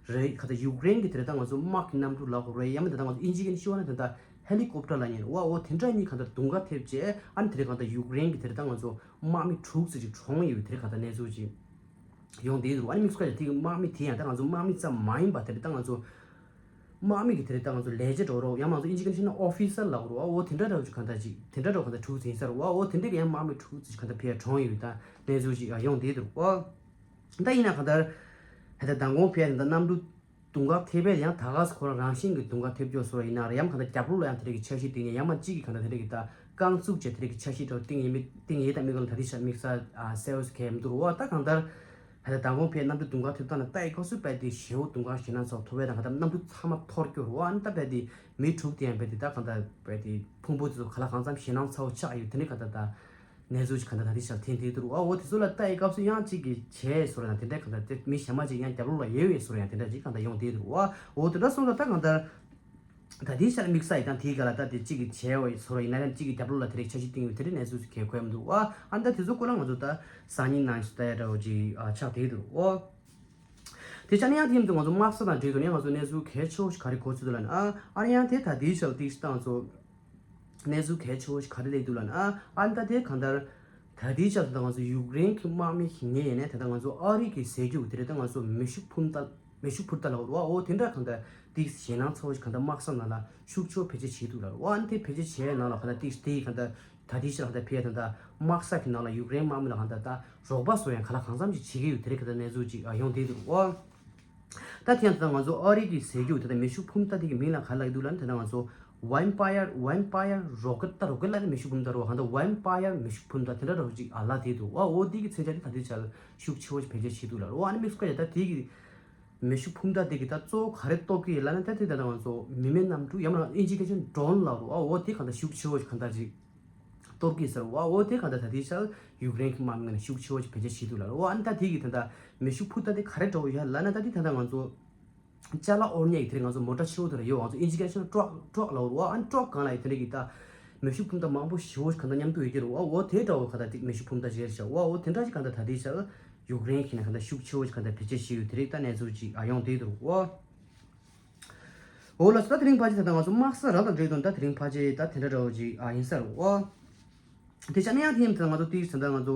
རེད་ག་ད་ཡུཀ་རེན་གྱི་དེ་རེད་ད་ང་ཚོ་དམག་གི་གནམ་གྲུ་ལབ་དགོས་རེད། ཡང་མིན་ད་ལྟ་ང་ཚོ་ཨིན་ཇི་གི་ཤོད་ན་ད་ལྟ་ཧེ་ལི་ཀོབ་ཊར་ལབ་མཁན་རེད་ཨ། འོ་དེ་འདྲ་གཉིས་ག་ད་རྡུང་ཁ་ཐེབས་རྗེས་ཨ་ནི་དེ་རེད་ག་ད་ཡུཀ་རེན་གྱི་དེ་རེད་ད་ང་ཚོ་དམག་མི་དྲུག་ཙམ་ཅིག་གྲོངས་ཡོད་པའི་དེ་རེད་ག་ད་གནས་ཚུལ་ཅིག་ཡོང་བསྡད་འདུག་ཨ་ནི་དམིགས་སུ་བཀར་ཏེ་དེ་གི་དམག་མི་དེ་ཡང་ད་ང་ཚོ་དམག་མི་ཙམ་མ་ཡིན་པ་དེ་རེད་ད་ང་ཚོ་དམག་མི་གི་དེ་རེད་ད་ང་ཚོ་ལས་བྱེད་འགྲོ་རོགས་ཡང་མ་ཚོ་ཨིན་ཇི་གི་ཤེས་ན་ཨོ་ཕི་སར་ལབ་རོགས་ཨོ་དེ་འདྲ་འདྲ་བོ་ཅིག་གང་ལྟར་ཅིག་དེ་འདྲ་འདྲ་བོ་གང་ལྟར་དྲུག་ཟིན་ས་རོགས་ཨོ་དེ་འདྲ་གི་ཡང་དམག་མི་དྲུག་ཅིག་གང་ལྟར་ཕེ་གྲོངས་ཡོད་ད་གནས་ཚུལ་ཅིག་ཡོང་བསྡད་འདུག་ཨོ། ད་ཡིན་ན་གང་ལྟར་ཧེ་ད་མདང་དགོང་ཕེ་ད་གནམ་གྲུ་དུང་ཁ་ཐེབས་པས་ཡང་ད་ག་སེ་ཁོ་རང་རང་བཞིན་གྱི་དུང་ཁ་ཐེབས་སྐྱོ་སོ་ཡིན་ན་རེད་ཡང་གང་ལྟར་རྒྱབ་ལོགས་ལ་ཡང་དེ་འདྲ་གི་འཆར་གཞི་དེ་ནས་ཡང་མ་གཅིག་གི་གང་ལྟར་དེ་འདྲ་གི་ད། རྐང་བཙུགས་བྱས་དེ་རིགས་ཀྱི་འཆར་གཞི་འདྲ་བོ་བཏིང་ཡས་མེད་བཏིང་ཡས་དང་མི་གང་ལ་ད་ལྟའི་ཆར་དམིགས་བསལ་ཨ་གསལ་བོ་གལ་མི་འདུག་རོ། ད་གང་ལྟར་ད་ལྟ་མདང་དགོང་ཕའི་གནམ་གྲུ་དུང་དཀར་ཐེབས་སྟངས་ལ་ལྟ་ཡི་སྐབས་སུ་རྦད་དེ་ཞེ་པོ་དུང་དཀར་ཞེད་སྣང་ཚ་པོ་ཐོབ་པས་དང་གང་ལྟར་གནམ་གྲུ་ཚང་མ་འཐོར་སྐྱོ་རོ། ཨ་ནི་ད་རྦད་དེ་མི་དྲུག་དེ་ཡང་རྦད་དེ་ད་གང་ལྟར་རྦད་དེ་ཕུང་པོ་དེ་ཚོ་ག་ལ་གང་འཚམ་ཞེད་སྣང་ཚ་པོ་ཆགས་ཡོད། དེ་ནི་གང་ལྟར་ད་གནས་ཚུལ་ཞིག་གང་ལྟར་ད་ལྟའི་ཆར་ཐོན་བསྡད་འདུག་རོ། འོ་དེ་ཚོ་ལ་ལྟ་ཡི་སྐབས་སུ་ཡང་གཅིག་གིས་བྱས་ཟེར་ཡང་དེ་འདྲ་གང་ལྟར་དེ་མི་གཞན་མ་ཅིག་ཡང་རྒྱབ་ལོགས་ལ་ཡོད་ཡོད་ཟེར་ཡང་དེ་འདྲ་ཅིག་གང་ལྟར་ཡོང་བསྡད་འདུག་རོ། འོ་དེ་འདྲ་སོང་ཙང་ད་གང་ལྟར། ད་དེའི་ཆར་དམིགས་བསལ་ཡིན་ཙང་དེའི་སྒང་ལ་ད་དེ་གཅིག་གིས་བྱས་འོ་ཡི་ཟེར་བ་ཡིན་ན་ཡང་གཅིག་གིས་རྒྱབ་ལོགས་ལ་དེ་རིགས་འཆར་གཞི་བཏིང་ཡོད་དེ་རིགས་གནས་ཚུལ་གལ་གོ་ཡ་མི་འདུག་ཨ། ཨ་ནི་ད་དེ་ཚོ་སྐོར་ལ་ང་ཚོ་ད་སང་ཉིན་ནང་ཞིག་ལྟ་ཡ་འདྲ་བོ་ཅིག་ཨ་ཆགས་བསྡད་འདུག་ཨོ། དེ་ཆ་ནས་ཡང་དེ་མཉམ་དུ་ང་ཚོ་དམག་ས་དང་འབྲེལ་དུ་ནས་ང་ཚོ་གནས་ཚུལ་གལ་ཆེ་བོ་ཞིག་ག་རེ་གོ་ཚུལ་འདུག་ལབ་ན་ཨ། ཨ་ནི་ཡང་དེ་ད་དེའི་ཆར་ཏིག་ཏང་ཚོ་གནས་ཚུལ་གལ་ཆེ་བོ་ཞིག་ག་རེ་སླེབས་འདུག་ལབ་ན་ཨ། ཨ་ནི་ད་དེ་གང་ལྟར། ད་ལྟའི་ཆར་དུ་ང་ཚོ་ཡུཀ་རེན་གྱི་དམག་མི་ཞིག་ངེས་ཡིན་ནའི་ད་ལྟ་ང་ཚོ་ཨ་རི་གི་ཟས་རྒྱུ་དེ་རེད། ད་ང་ཚོ་མེ་ཤུགས་འཕུར་མདའ་མེ་ཤུགས་འཕུར་མདའ་ལ་འོ་འོ་དེ་འདྲ་གང་ལྟར་ཏིག་ཞེད་སྣང་ཚ་བོ་ཞིག་གང་ལྟར་དམག་ས་ནང་ལ་ཤུགས་ཆེ་བོ་བེད་སྤྱོད་བྱེད་འདུག་ལ་འོ། ཨ་ནི་དེ་བེད་སྤྱོད་བྱས་ནང་ལ་གང་ལྟར་ཏིག་དེ་ཡི་གང་ལྟར་ད་ལྟའི་ཆར་གང་ལྟར་ཕེ་ད་ལྟ་དམག་ས་གི་ནང་ལ་ཡུཀ་རེན་དམག་མི་ལ་གང་ལྟར་ད་རོགས་པ་བཟོ་ཡང་ག་ལ་གང་འཚམ་ཞིག་བྱེད་ཀྱི་ཡོད་དེ་རེད། གང་ལྟར་གནས་ཚུལ་ཅིག་ཡོང་བསྡད་འདུག་འོ། ད་དེ་ཡང་ད་ལྟ་ང་ཚོ་ཨ་རི་གི་ཟས་རྒྱུ་ད་ལྟ་མེ་ཤུགས་འཕུར་མདའ་དེ་གི་མིང་ལ་ག་ལབ་ཀྱི་འདུག་ལབ་ན་ད་ལྟ་ང་ཚོ་Vampire Vampire rocket ད་རོ་ཀེ་ལ་ནི་མེ་ཤུགས་འཕུར་མདའ་རོ་གང་ལྟར་Vampire མེ་ཤུགས་འཕུར་མདའ་དེ་འདྲ་རོ་ཅིག་ཨ་ལ་དེ་འདུག་ཨ། འོ་དེ་གི་མཚོན་ཆ་དེ་ད་ལྟའི་ཆར་ཤུགས་ཆེ་བོ་ཞིག་བེད་སྤྱོད་བྱེད་འདུག་ལ་རོ། ཨ་ནི་དམིགས་སུ་བཀར་ཡ་ད་དེ་གི་མེ་ཤུགས་འཕུར་མདའ་དེ་གི་ད་གཙོ་བོ་ག་རེ་གཏོར་གི་ཡོད་ལབ་ན་ད་དེ་ད་ལྟ་ང་ཚོ་མི་མེད་གནམ་གྲུ་ཡང་ན་ཨིན་ཇི་སྐད་ཆ་ཌོན་ལབ་རོ། ཨ་འོ་དེ་གང་ལྟར་ཤུགས་ཆེ་བོ་ཞིག་གང་ལྟར་ཅིག་གཏོར་གི་ཟེར་བ། འོ་དེ་གང་ལྟར་ད་ལྟའི་ཆར་ཡུཀ་རེན་གྱི་དམག་མི་ནས་ཤུགས་ཆེ་བོ་ཞིག་བེད་སྤྱོད་བྱེད་འདུག་ལ་རོ། ཨ་ནི་ད་དེ་གི་ད་ལྟ་མེ་ཤུགས་འཕུར་མདའ་དེ་ག་རེ་འདྲ་བོ་ཡོད་ལབ་ན་ད་དེ་ད་ལྟ་ང་ཚོ་ཅ་ལག་དབོར་མཁན་གྱི་དེ་རིང་ང་ཚོ་མོ་ཊ་ཆེ་བོ་དེ་ར་ཡོད། ང་ཚོ་ཨིན་ཇི་སྐད་ཆ་ཊྲག་ཊྲག་ལབ་རོ། ཨ་ནི་ཊྲག་སྒང་ལ་ཡི་དེ་འདྲ་གི་ད་མེ་ཤུགས་འཕུར་མདའ་མང་པོ་ཞེ་བོ་ཞིག་གང་ལྟར་མཉམ་དུ་ཡོད་ཀྱི་རོ། འོ་དེ་འདྲ་བོ་གང་ལྟར་དེ་མེ་ཤུགས་འཕུར་མདའ་ཅིག་ཡོད་ཤག་འོ་དེ་འདྲ་ཞིག་གང་ལྟར་ད་ལྟའི་ཆར་ཡུཀ་རེན་གྱི་ནས་གང་ལྟར་ཤུགས་ཆེ་བོ་ཞིག་གང་ལྟར་བེད་སྤྱོད་བྱེད་ཡོད་དེ་རིགས་ད་གནས་ཚུལ་ཅིག་ཨ་ཡོང་བསྡད་འདུག་འོ། འོ་ལགས་སོ། ད་དེ་རིང་ཕལ་ཆེར་ད་ལྟ་ང་ཚོ་དམག་ས་རང་དང་འབྲེལ་དོན་ད་དེ་རིང་ཕལ་ཆེར་ད་དེ་འདྲ་འདྲ་བོ་ཅིག་ཨ་ཡིན་ས་རེད་འོ། དེ་ཆ་ནས་ཡང་དེ་ཡིན་ད་ང་ཚོ་ཏིག་ད་ལྟ་ང་ཚོ་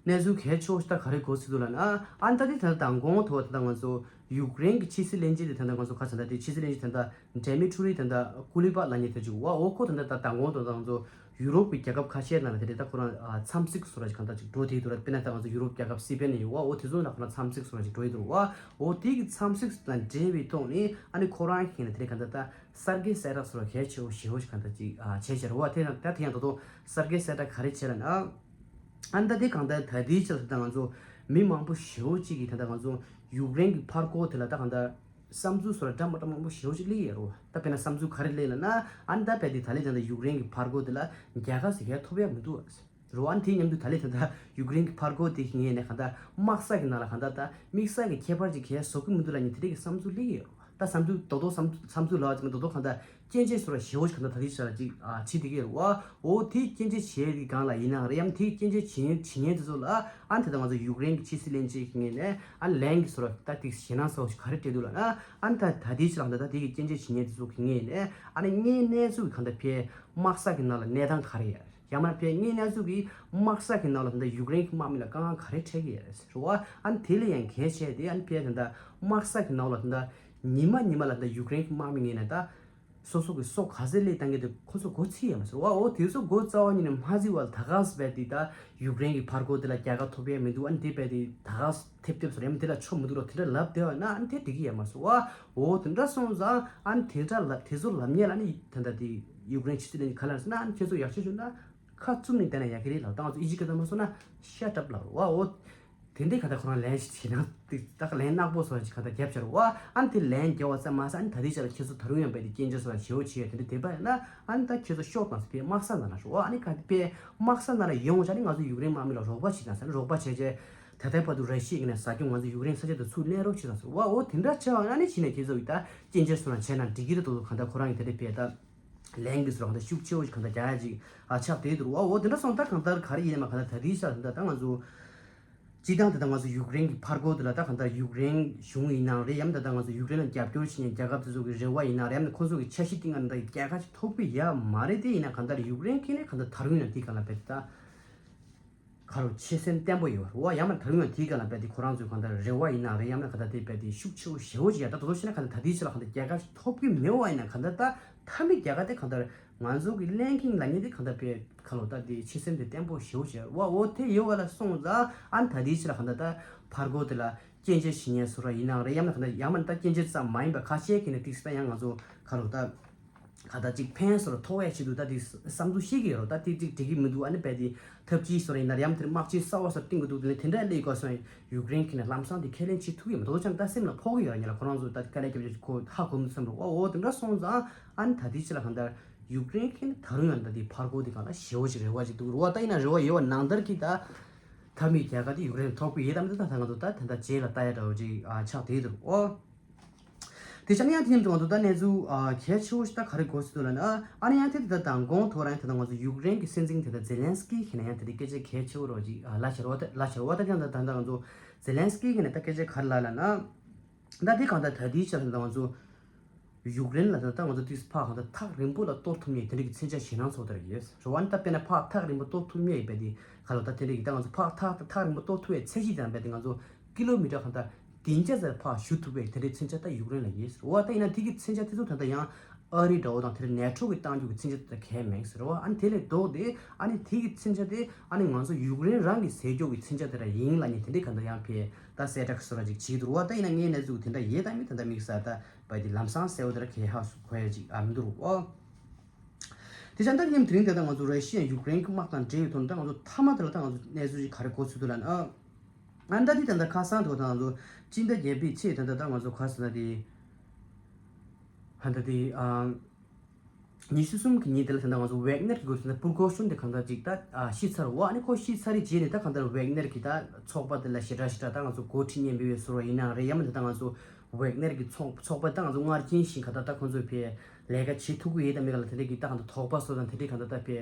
གནས་ཚུལ་གལ་ཆེ་བོ་ཞིག་ད་ག་རེ་གོ་སྲིད་འདུག་ལབ་ན་ཨ་ཨ་ད་དེ་ད་ལྟ་མདང་དགོང་ཐོག་ད་ལྟ་ང་ཚོ་ཡུཀ་རེན་གྱི་ཕྱི་སྲིད་བློན་ཆེན་དེ་ད་ལྟ་ང་ཚོ་ཁ་ཚ་ད་དེ་ཕྱི་སྲིད་བློན་ཆེན་ད་ལྟ་ཌེ་མི་ཊུ་རི་ད་ལྟ་ཀུ་ལི་པ་ལབ་མཁན་དེ་ཅིག་འོ་འོ་ཁོ་ད་ལྟ་ད་མདང་དགོང་ཐོག་ད་ང་ཚོ་ཡུ་རོབ་ཀྱི་རྒྱལ་ཁབ་ཁ་ཤས་ནང་ལ་དེ་རེད། ད་ཁོ་རང་ཨ་འཚམས་གཟིགས་བཟོ་འདྲ་ཞིག་གང་ལྟར་ཅིག་འགྲོ་བསྡད་འདུག་ར། དཔེར་ན་ད་ང་ཚོ་ཡུ་རོབ་རྒྱལ་ཁབ་སི་པེན་ནས་ཡོད་པ། འོ་དེ་ཚོ་ལ་ཁོ་རང་འཚམས་གཟིགས་བཟོ་འདྲ་ཞིག་འགྲོ་ཡི་འདུག་ར་བ། འོ་དེ་གི་འཚམས་གཟིགས་དང་འབྲེལ་བའི་ཐོག་ནས་ཨ་ནི་ཁོ་རང་གིས་ནི་དེ་རེད་གང་ལྟར་ད་གསར་བརྗེ་གསལ་བསྒྲགས་བཟོ་འདྲ་གལ་ཆེ་བོ་ཞེ་བོ་ཞིག་གང་ལྟར་ཅིག་ཨ་བྱས་ཤག་ར་བ། དེ་ཡང་ད་དེ་ཡང་ད་དུང་གསར་བརྗེ་གསལ་བསྒྲགས་ག་རེ་བྱས་ལབ་ན་ཨ་ནི་ད་དེ་གང་ལྟར་ད་ལྟའི་ཆར་ད་ང་ཚོ་མི་མང་པོ་ཞེ་བོ་ཅིག་གིས་ད་ལྟ་ང་ཚོ་ཡུཀ་རེན་གྱི་ཕར་རྒོལ་དེ་ལ་ད་གང་ལྟར་བསམ་ཚུལ་བཟོ་འདྲ་འདྲ་མ་འདྲ་མང་པོ་ཞེ་བོ་ཅིག་སླེབས་ཡོད་རེད་བ། ད་དཔེར་ན་བསམ་ཚུལ་ག་རེ་སླེབས་ལབ་ན་ཨ་ནི་ད་དཔེ་དེ་ད་ལྟའི་ད་ལྟ་ཡུཀ་རེན་གྱི་ཕར་རྒོལ་དེ་ལ་རྒྱལ་ཁ་ཟེར་མཁན་ཐོབ་ཡ་མི་འདུག་བ། རེད་བ། ཨ་ནི་དེའི་མཉམ་དུ་ད་ལྟའི་ད་ལྟ་ཡུཀ་རེན་གྱི་ཕར་རྒོལ་དེ་ངོས་ནས་གང་ལྟར་དམག་ས་གི་ནང་ལ་གང་ལྟར་ད་དམིགས་བསལ་གྱི་ཁྱད་པར་ཅིག་གས་བཟོ་གི་མི་འདུག་ལབ་མཁན་དེ་འདྲ་གི་བསམ་ཚུལ་སླེབས་ཡོད་རེད་བ། ད་བསམ་ཚུལ་རྡོག་རྡོག་བསམ་བསམ་ཚུལ་ལབ་པ་ཅིག་མིན་རྡོག་རྡོག་གང་ལྟར་སྐྱོན་བརྗོད་བཟོ་འདྲ་ཞེ་བོ་ཞིག་གང་ལྟར་ད་ལྟའི་ཆར་ཅིག་ཨ་བྱེད་བསྡད་ཀྱི་ཡོད་རེད་བ། འོ་དེའི་སྐྱོན་བརྗོད་བྱེད་ཡས་ཀྱི་སྒང་ལ་ཡིན་ནའང་རེད། ཡང་དེའི་སྐྱོན་བརྗོད་བྱེད་མཁན་བྱེད་མཁན་དེ་ཚོ་ལ་ཨ་ནི་ད་ལྟ་ང་ཚོ་ཡུཀ་རེན་གྱི་ཕྱི་སྲིད་བློན་ཆེན་གྱི་ངོས་ནས་ཨ་ནི་ལན་གྱི་བཟོ་འདྲ་ད་ཏིག་ཞེད་སྣང་ཚ་བོ་ཞིག་ག་རེ་སྤྲད་འདུག་ལབ་ན་ཨ་ནི་ད་ད་ལྟའི་ཆར་ལ་ད་ལྟ་དེ་གི་སྐྱོན་བརྗོད་བྱེད་མཁན་དེ་ཚོ་གི་ངོས་ནས་ཨ་ནི་དངོས་གནས་ཚུལ་གྱི་གང་ལྟར་ཕའི་དམག་ས་གི་ནང་ལ་གནས་སྟངས་ག་རེ་ཡོད། ཡང་མིན་ན་ཕའི་དངོས་གནས་ཚུལ་གྱི་དམག་ས་གི་ནང་ལ་ད་ལྟ་ཡུཀ་རེན་གྱི་དམག་མི་ལ་དཀའ་ངལ་ག་རེ་འཕྲད་ཀྱི་ཡོད་རེད་ཟེར་བ། ཨ་ནི་དེ་ལས་ཡང་གལ་ཆེ་དེ་ཨ་ནི་ཕའི་ད་ལྟ་དམག་ས་གི་ནང་ལ་ད་ལྟ་ཉི་མ་ཉི་མ་ལ་ད་ལྟ་ཡུཀ་རེན་གྱི་དམག་མི་ངོས་ནས་ད་སོ་སོ་གི་སྲོག་ག་ཚོད་སླེབས་བཏང་གི་འདུག་ཁོ་ཚོ་མགོ་ཚོས་ཡོད་མ་ཟེར་བ། འོ་དེ་ཚོ་མགོ་རྩ་བ་ཉིད་ནས་མ་ཚོས་པ་ལ་ད་ག་སེ་བས་དེ་ད་ཡུཀ་རེན་གྱི་ཕར་རྒོལ་དེ་ལ་རྒྱལ་ཁ་ཐོབ་ཡ་མི་འདུག་ཨ་ནི་དེ་བས་དེ་ད་ག་སེ་ཐེབས་ཐེབས་སོ་རེམ་དེ་ལ་ཆོ་མི་འདུག་རོ་དེ་འདྲ་ལབ་བསྡད་པ་ན་ཨ་ནི་དེ་འགྲིག་གི་ཡོད་མ་ཟེར་བ། འོ་དེ་འདྲ་སོང་ཙང་ཨ་ནི་དེ་འདྲ་ལབ་དེ་ཚོ་ལབ་ཉན་ལ་ནི་ད་ལྟ་དེ་ཡུཀ་རེན་ཕྱི་སྲིད་བློན་ག་ལ་ཟེར་ན་ཨ་ནི་ཁྱེད་ཚོ་ཡག་ཤོས་བྱུང་ན་ཁ་བཙུམ་ནས་བསྡད་ན་ཡག་གི་རེད་ལབ། ད་ང་ཚོ་ཨི་ཇི་སྐད་ཐོག་མ་སོང་ན་ཤ་ཊབ་ལབ་རོ་བ། འོ་དེ་འདྲའི་ག་ད་ཁོ་རང་ལན་ཞིག་བྱེད་ན་ཏིག་ཏག་ལན་ནག་པོ་སོགས་ཀྱི་ག་ད་རྒྱབ་བྱ་རོ་བ། ཨ་ནི་དེ་ལན་རྒྱབ་པ་ཙམ་མ་ཟད་ཨ་ནི་ད་ལྟའི་ཆར་ཁྱེད་ཚོ་ད་རུང་ཡང་བས་དེ་སྐྱོན་བརྗོད་སོགས་ལ་ཞེ་བོ་བྱེད་ཡ་དེ་འདྲ་དེ་པ་ཡིན་ན་ཨ་ནི་ད་ཁྱེད་ཚོ་ཤོག་དང་ཟེར་བས་དམག་ས་ནང་ལ་ཤོག་ཨ་ནི་ག་དེ་པས་དམག་ས་ནང་ལ་ཡོང་བྱ་ནི་ང་ཚོ་ཡུཀ་རེན་དམག་མི་ལ་རོགས་པ་བྱེད་དང་ཟེར་ན་རོགས་པ་བྱས་རྗེས་ད་ལྟའི་བར་དུ་ར་ཤི་ཡ་གི་ནས་ཟ་སྐྱོང་ང་ཚོ་ཡུཀ་རེན་ས་ཆ་དུ་ཚུར་ལེན་རོགས་བྱེད་དང་ཟེར་བ། འོ་དེ་འདྲ་བྱས་པ་ཡིན་ན་ནི་གཞི་ནས་ཁྱེད་ཚོ་ཡི་ད་སྐྱོན་བརྗོད་སོགས་ལ་བྱས་ན་འགྲིག་གི་རེད་དོ་ག་ད་ཁོ་རང་གི་དེ་འདྲ་བས་ད་ལན་གྱི་སོགས་ག་ད་ཤུགས་ཆེ་བོ་ཞིག་ག་ད་རྒྱག་ཡ་ཅིག་ཨ་ཆགས་བསྡད་འདུག་རོ་བ། འོ་དེ་འདྲ་སོང་ད་གང་ལྟར་ག་རེ་ཡིན་ནའི་མ་ག་ད་ད་ལྟའི་ཆར་ད་ད་ང་ཚོ། སྤྱིར་བཏང་དེ་ད་ང་ཚོ་ཡུཀ་རེན་གྱི་ཕར་རྒོལ་དེ་ལ་ད་གང་ལྟར་ཡུཀ་རེན་གཞུང་ཡིན་ནའང་རེད། ཡང་ད་ལྟ་ང་ཚོ་ཡུཀ་རེན་ལ་རྒྱབ་སྐྱོར་བྱེད་མཁན་རྒྱལ་ཁབ་དེ་ཚོ་གི་རེ་བ་ཡིན་ནའང་རེད། ཡང་ན་ཁོ་ཚོ་གི་འཆར་གཞི་སྟེང་ང་ད་རྒྱལ་ཁ་ཞིག་ཐོབ་ཀྱི་ཡོད་མ་རེད། དེ་ཡིན་ན་གང་ལྟར་ཡུཀ་རེན་ཁེ་ནས་གང་ལྟར་ད་རུང་ཡང་དེའི་སྒང་ལ་བས་ད་ག་རུ་ཆེ་སེམས་བརྟན་པོ་ཡོད་རེད་བ། ཡང་ན་ད་རུང་ཡང་དེའི་སྒང་ལ་བས་དེ་ཁོ་རང་ཚོའི་གང་ལྟར་རེ་བ་ཡིན་ནའང་རེད། ཡང་ན་གང་ལྟར་དེ་བས་དེ་ཤུགས་ཆེ་བོ་ཞེ་བོ་ཅིག་ཡ་ད་དོ་དོ་བྱས་ན་གང་ལྟར་ད་དེའི་ཆ་ལ་གང་ལྟར་རྒྱལ་ཁ་ཞིག་ཐོབ་ཀྱི་མེད་བ་ཡིན་ན་གང་ལྟར་ད་མཐའ་མའི་རྒྱལ་ཁ་དེ་གང་ལྟར། ང་ཚོ་གི་ལན་ཁིང་ལ་ཉེ་དེ་གང་ལྟར་པའི་ཁ་ལོ་ད་དེ་ཆེ་སེམས་དེ་བརྟན་པོ་ཞེ་བོ་བྱས་བ། འོ་དེ་ཡོད་བ་ལ་སོང་ཙང་ཨ་ནི་ད་དེའི་ཕྱིར་གང་ལྟར་ད་ཕར་རྒོལ་དེ་ལ་སྐྱོན་བརྗོད་བྱེད་མཁན་སུ་ར་ཡིན་ནའང་རེད། ཡང་ན་གང་ལྟར་ཡང་མིན་ད་སྐྱོན་བརྗོད་ཙམ་མ་ཡིན་པ་ཁ་ཤས་ཀྱིས་ནི་ཏིག་ཙམ་ཡང་ང་ཚོ་ཁ་ལོ་ད་ ག་ད་ཅིག་ཕན་སོར་ཐོགས་ཡ་ཆེད་དུ་ད་དེ་བསམ་ཚུལ་བཤད་ཀྱི་ཡོད་རོ། ད་དེ་ཅིག་འགྲིག་གི་མི་འདུག་ཨ་ནི་བས་དེ་ཐབས་ཇུས་སོར་ཡིན་ན་ཡང་དེར་དམག་ཆས་གསར་བ་སོར་བཏིང་གི་འདུག་དེ་ནས་དེ་འདྲ་ལས་གོ་སོང་ཡུཀ་རེན་གྱི་ནས་ལམ་སང་དེ་ཁས་ལེན་བྱེད་ཐུབ་ཡོད་མ་གཏོགས་ཅང་ད་སེམས་ལ་ཕོག་གི་ཡོད་ར། ཉེ་ལ་ཁོ་རང་ཚོ་ད་དཀའ་ལས་བརྒྱབ་ཀྱི་ཁོ་ཧ་གོ་མི་འདུག་བསམ་རོ། ཨོ་ཨོ་དེ་འདྲ་སོང་ཙང་ཨ་ནི་ད་དེ་ཅི་ལ་གང་ལྟར་ཡུཀ་རེན་གྱི་ནས་ད་རུང་ཡང་ད་དེ་ཕར་རྒོལ་དེ་གང་ལ་ཞེ་བོ་ཅིག་རེ་བ་ཅིག་འདུག་རོ། ད་ཡིན་ན་རེ་བ་ཡོད་པ་ནང་ལྟར་གྱི་ད་མཐའ་མའི་རྒྱལ་ཁ་དེ་ཡུཀ་རེན་ཐོབ་ཀྱི་ཡོད་དམ་དེ་ད་ད་ང་ཚོ་ད་ད་ད་རྗེས་ལ་ལྟ་ཡ་འདྲ་བོ་ཅིག་ཨ་ཆགས་བསྡད་འདུག་ཨོ། དེ་ཆ་ནས་ཡང་དེ་ནས་ང་ཚོ་ད་གནས་ཚུལ་ཨ་གལ་ཆེ་བོ་ཞིག་ད་ག་རེ་གོ་སྲིད་འདུག་ལབ་ན། ཨ་ནི་ཡང་དེ་ད་མདང་དགོང་ཐོག་རང་ཡང་ད་ང་ཚོ་ཡུཀ་རེན་གྱི་སྲིད་འཛིན་དེ་ད་ཛེ་ལན་སི་ཀི་གིས་ནས་ཡང་དེ་དེ་སྐད་ཆ་གལ་ཆེ་བོ་རོ་ཅིག་ཨ་ལབ་བྱས་རོ། ད་ལབ་བྱས་རོ། ད་ཀྱང་ད་ད་ང་ཚོ་ཛེ་ལན་སི་ཀི་གིས་ནས་ད་སྐད་ཆ་ག་རེ་ལབ་ལབ་ན། ད་དེ་གང་ལྟར་ད་དེའི་ཆ་ལ་ད་ང་ཚོ་ཡུཀ་རེན་ལ་ད་ད་ང་ཚོ་དུས་ཕག་གང་ལྟར་ཐག་རིང་པོ་ལ་གཏོར་ཐུབ་མཁན་དེ་འདྲ་གི་མཚོན་ཆ་ཞེད་སྣང་ཚོགས་དེ་ར་ཡོད་རོ། ཨ་ནི་ད་དཔེར་ན་ཕག་ཐག་རིང་པོ་གཏོར་ཐུབ་མཁན་ཡིན་པས་དེ་ག་ལ་ད་དེ་འདྲ་གི་ད་ང་ཚོ་ཕག་ཐག་ཐག་རིང་པོ་གཏོར་ཐུབ་པའི་ཚད་གཞི་དེ་རང་བས་དེ་ང་ཚོ་ཀི་ལོ་མི་ཊར་གང་ལྟར་བདུན་བརྒྱ་ཙམ་ཕར་གཞུ་ཐུབ་པའི་དེ་འདྲའི་མཚོན་ཆ་ད་ཡུཀ་རེན་ལ་ཡོད་རེད་བ། ད་ཡིན་ན་དེ་གི་མཚོན་ཆ་དེ་ཚོ་ད་ལྟ་ཡང་ཨ་རི་འདྲ་བོ་དང་དེ་འདྲ་ནེ་ཊོ་གི་གཏང་རྒྱུ་གི་མཚོན་ཆ་དེ་ད་གས་མེད་ཟེར་བ། ཨ་ནི་དེ་ལས་ལྡོག་སྟེ་ཨ་ནི་དེ་གི་མཚོན་ཆ་དེ་ཨ་ནི་ང་ཚོ་ཡུཀ་རེན་རང་གི་ཟས་སྐྱོབ་ཀྱི་མཚོན་ཆ་དེ་འདྲ་ཡིན་ལབ་ནས་དེ་འདྲའི་གང་ལྟར་ཡང་ཕེ་ད་གསལ་བསྒྲགས་བཟོ་འདྲ་ཅིག་བྱས་འདུག་རེད་བ། ད་ཡིན་ན་ངའི་གནས་ཚུལ་དེ་འདྲ་ཡོད་དམ་མེད་ད་ལྟ་དམིགས་བསལ་ད་བ་དེ་ལམ་སང་གསལ་བོ་དེ་འདྲ་གས་ཧ་གོ་ཡ་ཅིག་ཨ་མི་འདུག་རེད་བ། དེ་བྱས་ད་ཉིན་དེ་རིང་དེ་ད་ང་ཚོ་ར་ཤི་ཡ་ཡུཀ་རེན་གྱི་དམག་དང་འབྲེལ་བའི་ཐོག་ནས་ད་ང་ཚོ་མཐའ་མ་དེ་ལ་ད་ང་ཚོ་གནས་ཚུལ་ཅིག་ག་རེ་གོ་ཚུལ་འདུག་ལབ་ན། ཨ་ད་དེ་ད་ལྟ་ཁ་སང་དུ་ད་ང་ཚོ་སྤྱི་ཟླ་བརྒྱད་པའི་ཚེས་ད་ལྟ་ད་ང་ཚོ་ག་ཟེར་ན་དེ་ཨ་ད་དེ་ཨ་ཉི་ཤུ་གསུམ་གྱི་ཉིན་དེ་ལ་ད་ལྟ་ང་ཚོ་ཝེག་ནེར་གྱི་སྐོར་ད་ལྟ་པུར་གོ་ཤུན་དེ་གང་ལྟར་ཅིག་ད་ཨ་ཤི་ཚར་བ། ཨ་ནི་ཁོ་ཤི་ཚར་རེད་རྗེས་ནས་ད་གང་ལྟར་ཝེག་ནེར་གྱི་ད་ཚོགས་པ་དེ་ལ་ཞེ་དྲག་ཞེ་དྲག་ད་ང་ཚོ་འགོ་ཁྲིད་མཉམ་པའི་བཟོ་བ་ཡིན་ནའང་རེད། ཡང་མིན་ད་ལྟ་ང་ཚོ་ཝེག་ནེར་གྱི་ཚོགས་ཚོགས་པ་ད་ང་ཚོ་སྔར་རྐྱེན་བཞིན་གང་ལྟར་ད་ཁོ་ཚོས་ཕེ་ལས་ཀ་བྱེད་ཐུབ་ཀྱི་ཡོད་དམ་མེད་ག་ལ་དེ་འདྲ་གི་ད་གང་ལྟར་དོགས་པ་བཟོ་དང་དེ་འདྲའི་གང་ལྟར་ད་ཕེ་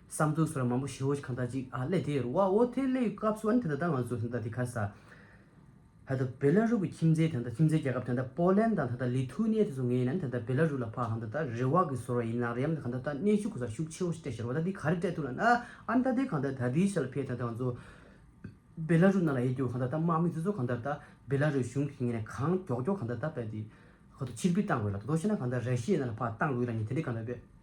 བསམ་ཚུལ་བཟོ་ར་མང་པོ་ཞེ་བོ་ཞིག་གང་ལྟར་ཅིག་ཨ་སླེབས་བསྡད་རེད་བ། འོ་དེ་སླེབས་སྐབས་སུ་ཨ་ནི་དེ་ལྟར་ད་ང་ཚོ་དེ་ལྟར་དེ་ག་ས་ད་ལྟ་བེ་ལ་རུ་གི་ཁྱིམ་མཚེས་དེ་ལྟར་ཁྱིམ་མཚེས་རྒྱལ་ཁབ་དེ་ལྟར་པོ་ལན་དང་དེ་ལྟར་ལི་ཐུ་ནི་ཡ་དེ་ཚོ་ངོས་ནས་དེ་ལྟར་བེ་ལ་རུ་ལ་ཕར་གང་ལྟར་ད་རེ་བ་གི་བཟོ་ར་ཡིན་ནའང་རེད། ཡང་མིན་གང་ལྟར་ད་གནོན་ཤུགས་གོ་ས་ཤུགས་ཆེ་བོ་ཞིག་སྤྲད་ཤར་བ། ད་འདི་ག་རེ་སྤྲད་ཐུབ་ལབ་ན་ཨ་ནི་ད་དེ་གང་ལྟར་ད་དེའི་ཆ་ལ་ཕེ་ད་ལྟ་ང་ཚོ་བེ་ལ་རུ་ནང་ལ་ཡོད་རྒྱུ་གང་ལྟར་ད་དམག་མི་དེ་ཚོ་གང་ལྟར་ད་བེ་ལ་རུ་གཞུང་གི་ངོས་ནས་གང་མགྱོགས་མགྱོགས་གང་ལྟར་ད་བས་དེ་ཁོ་ཚོ་ཕྱིར་འབུད་བཏང་དགོས་ལ། ད་དོ་ཤེ་ན་གང་ལྟར་ར་ཤི་ཡའི་ནང་ལ་ཕར་བཏང་དགོས་ལ་ཉིན་དེ་འདྲའི་གང་ལྟར་བས།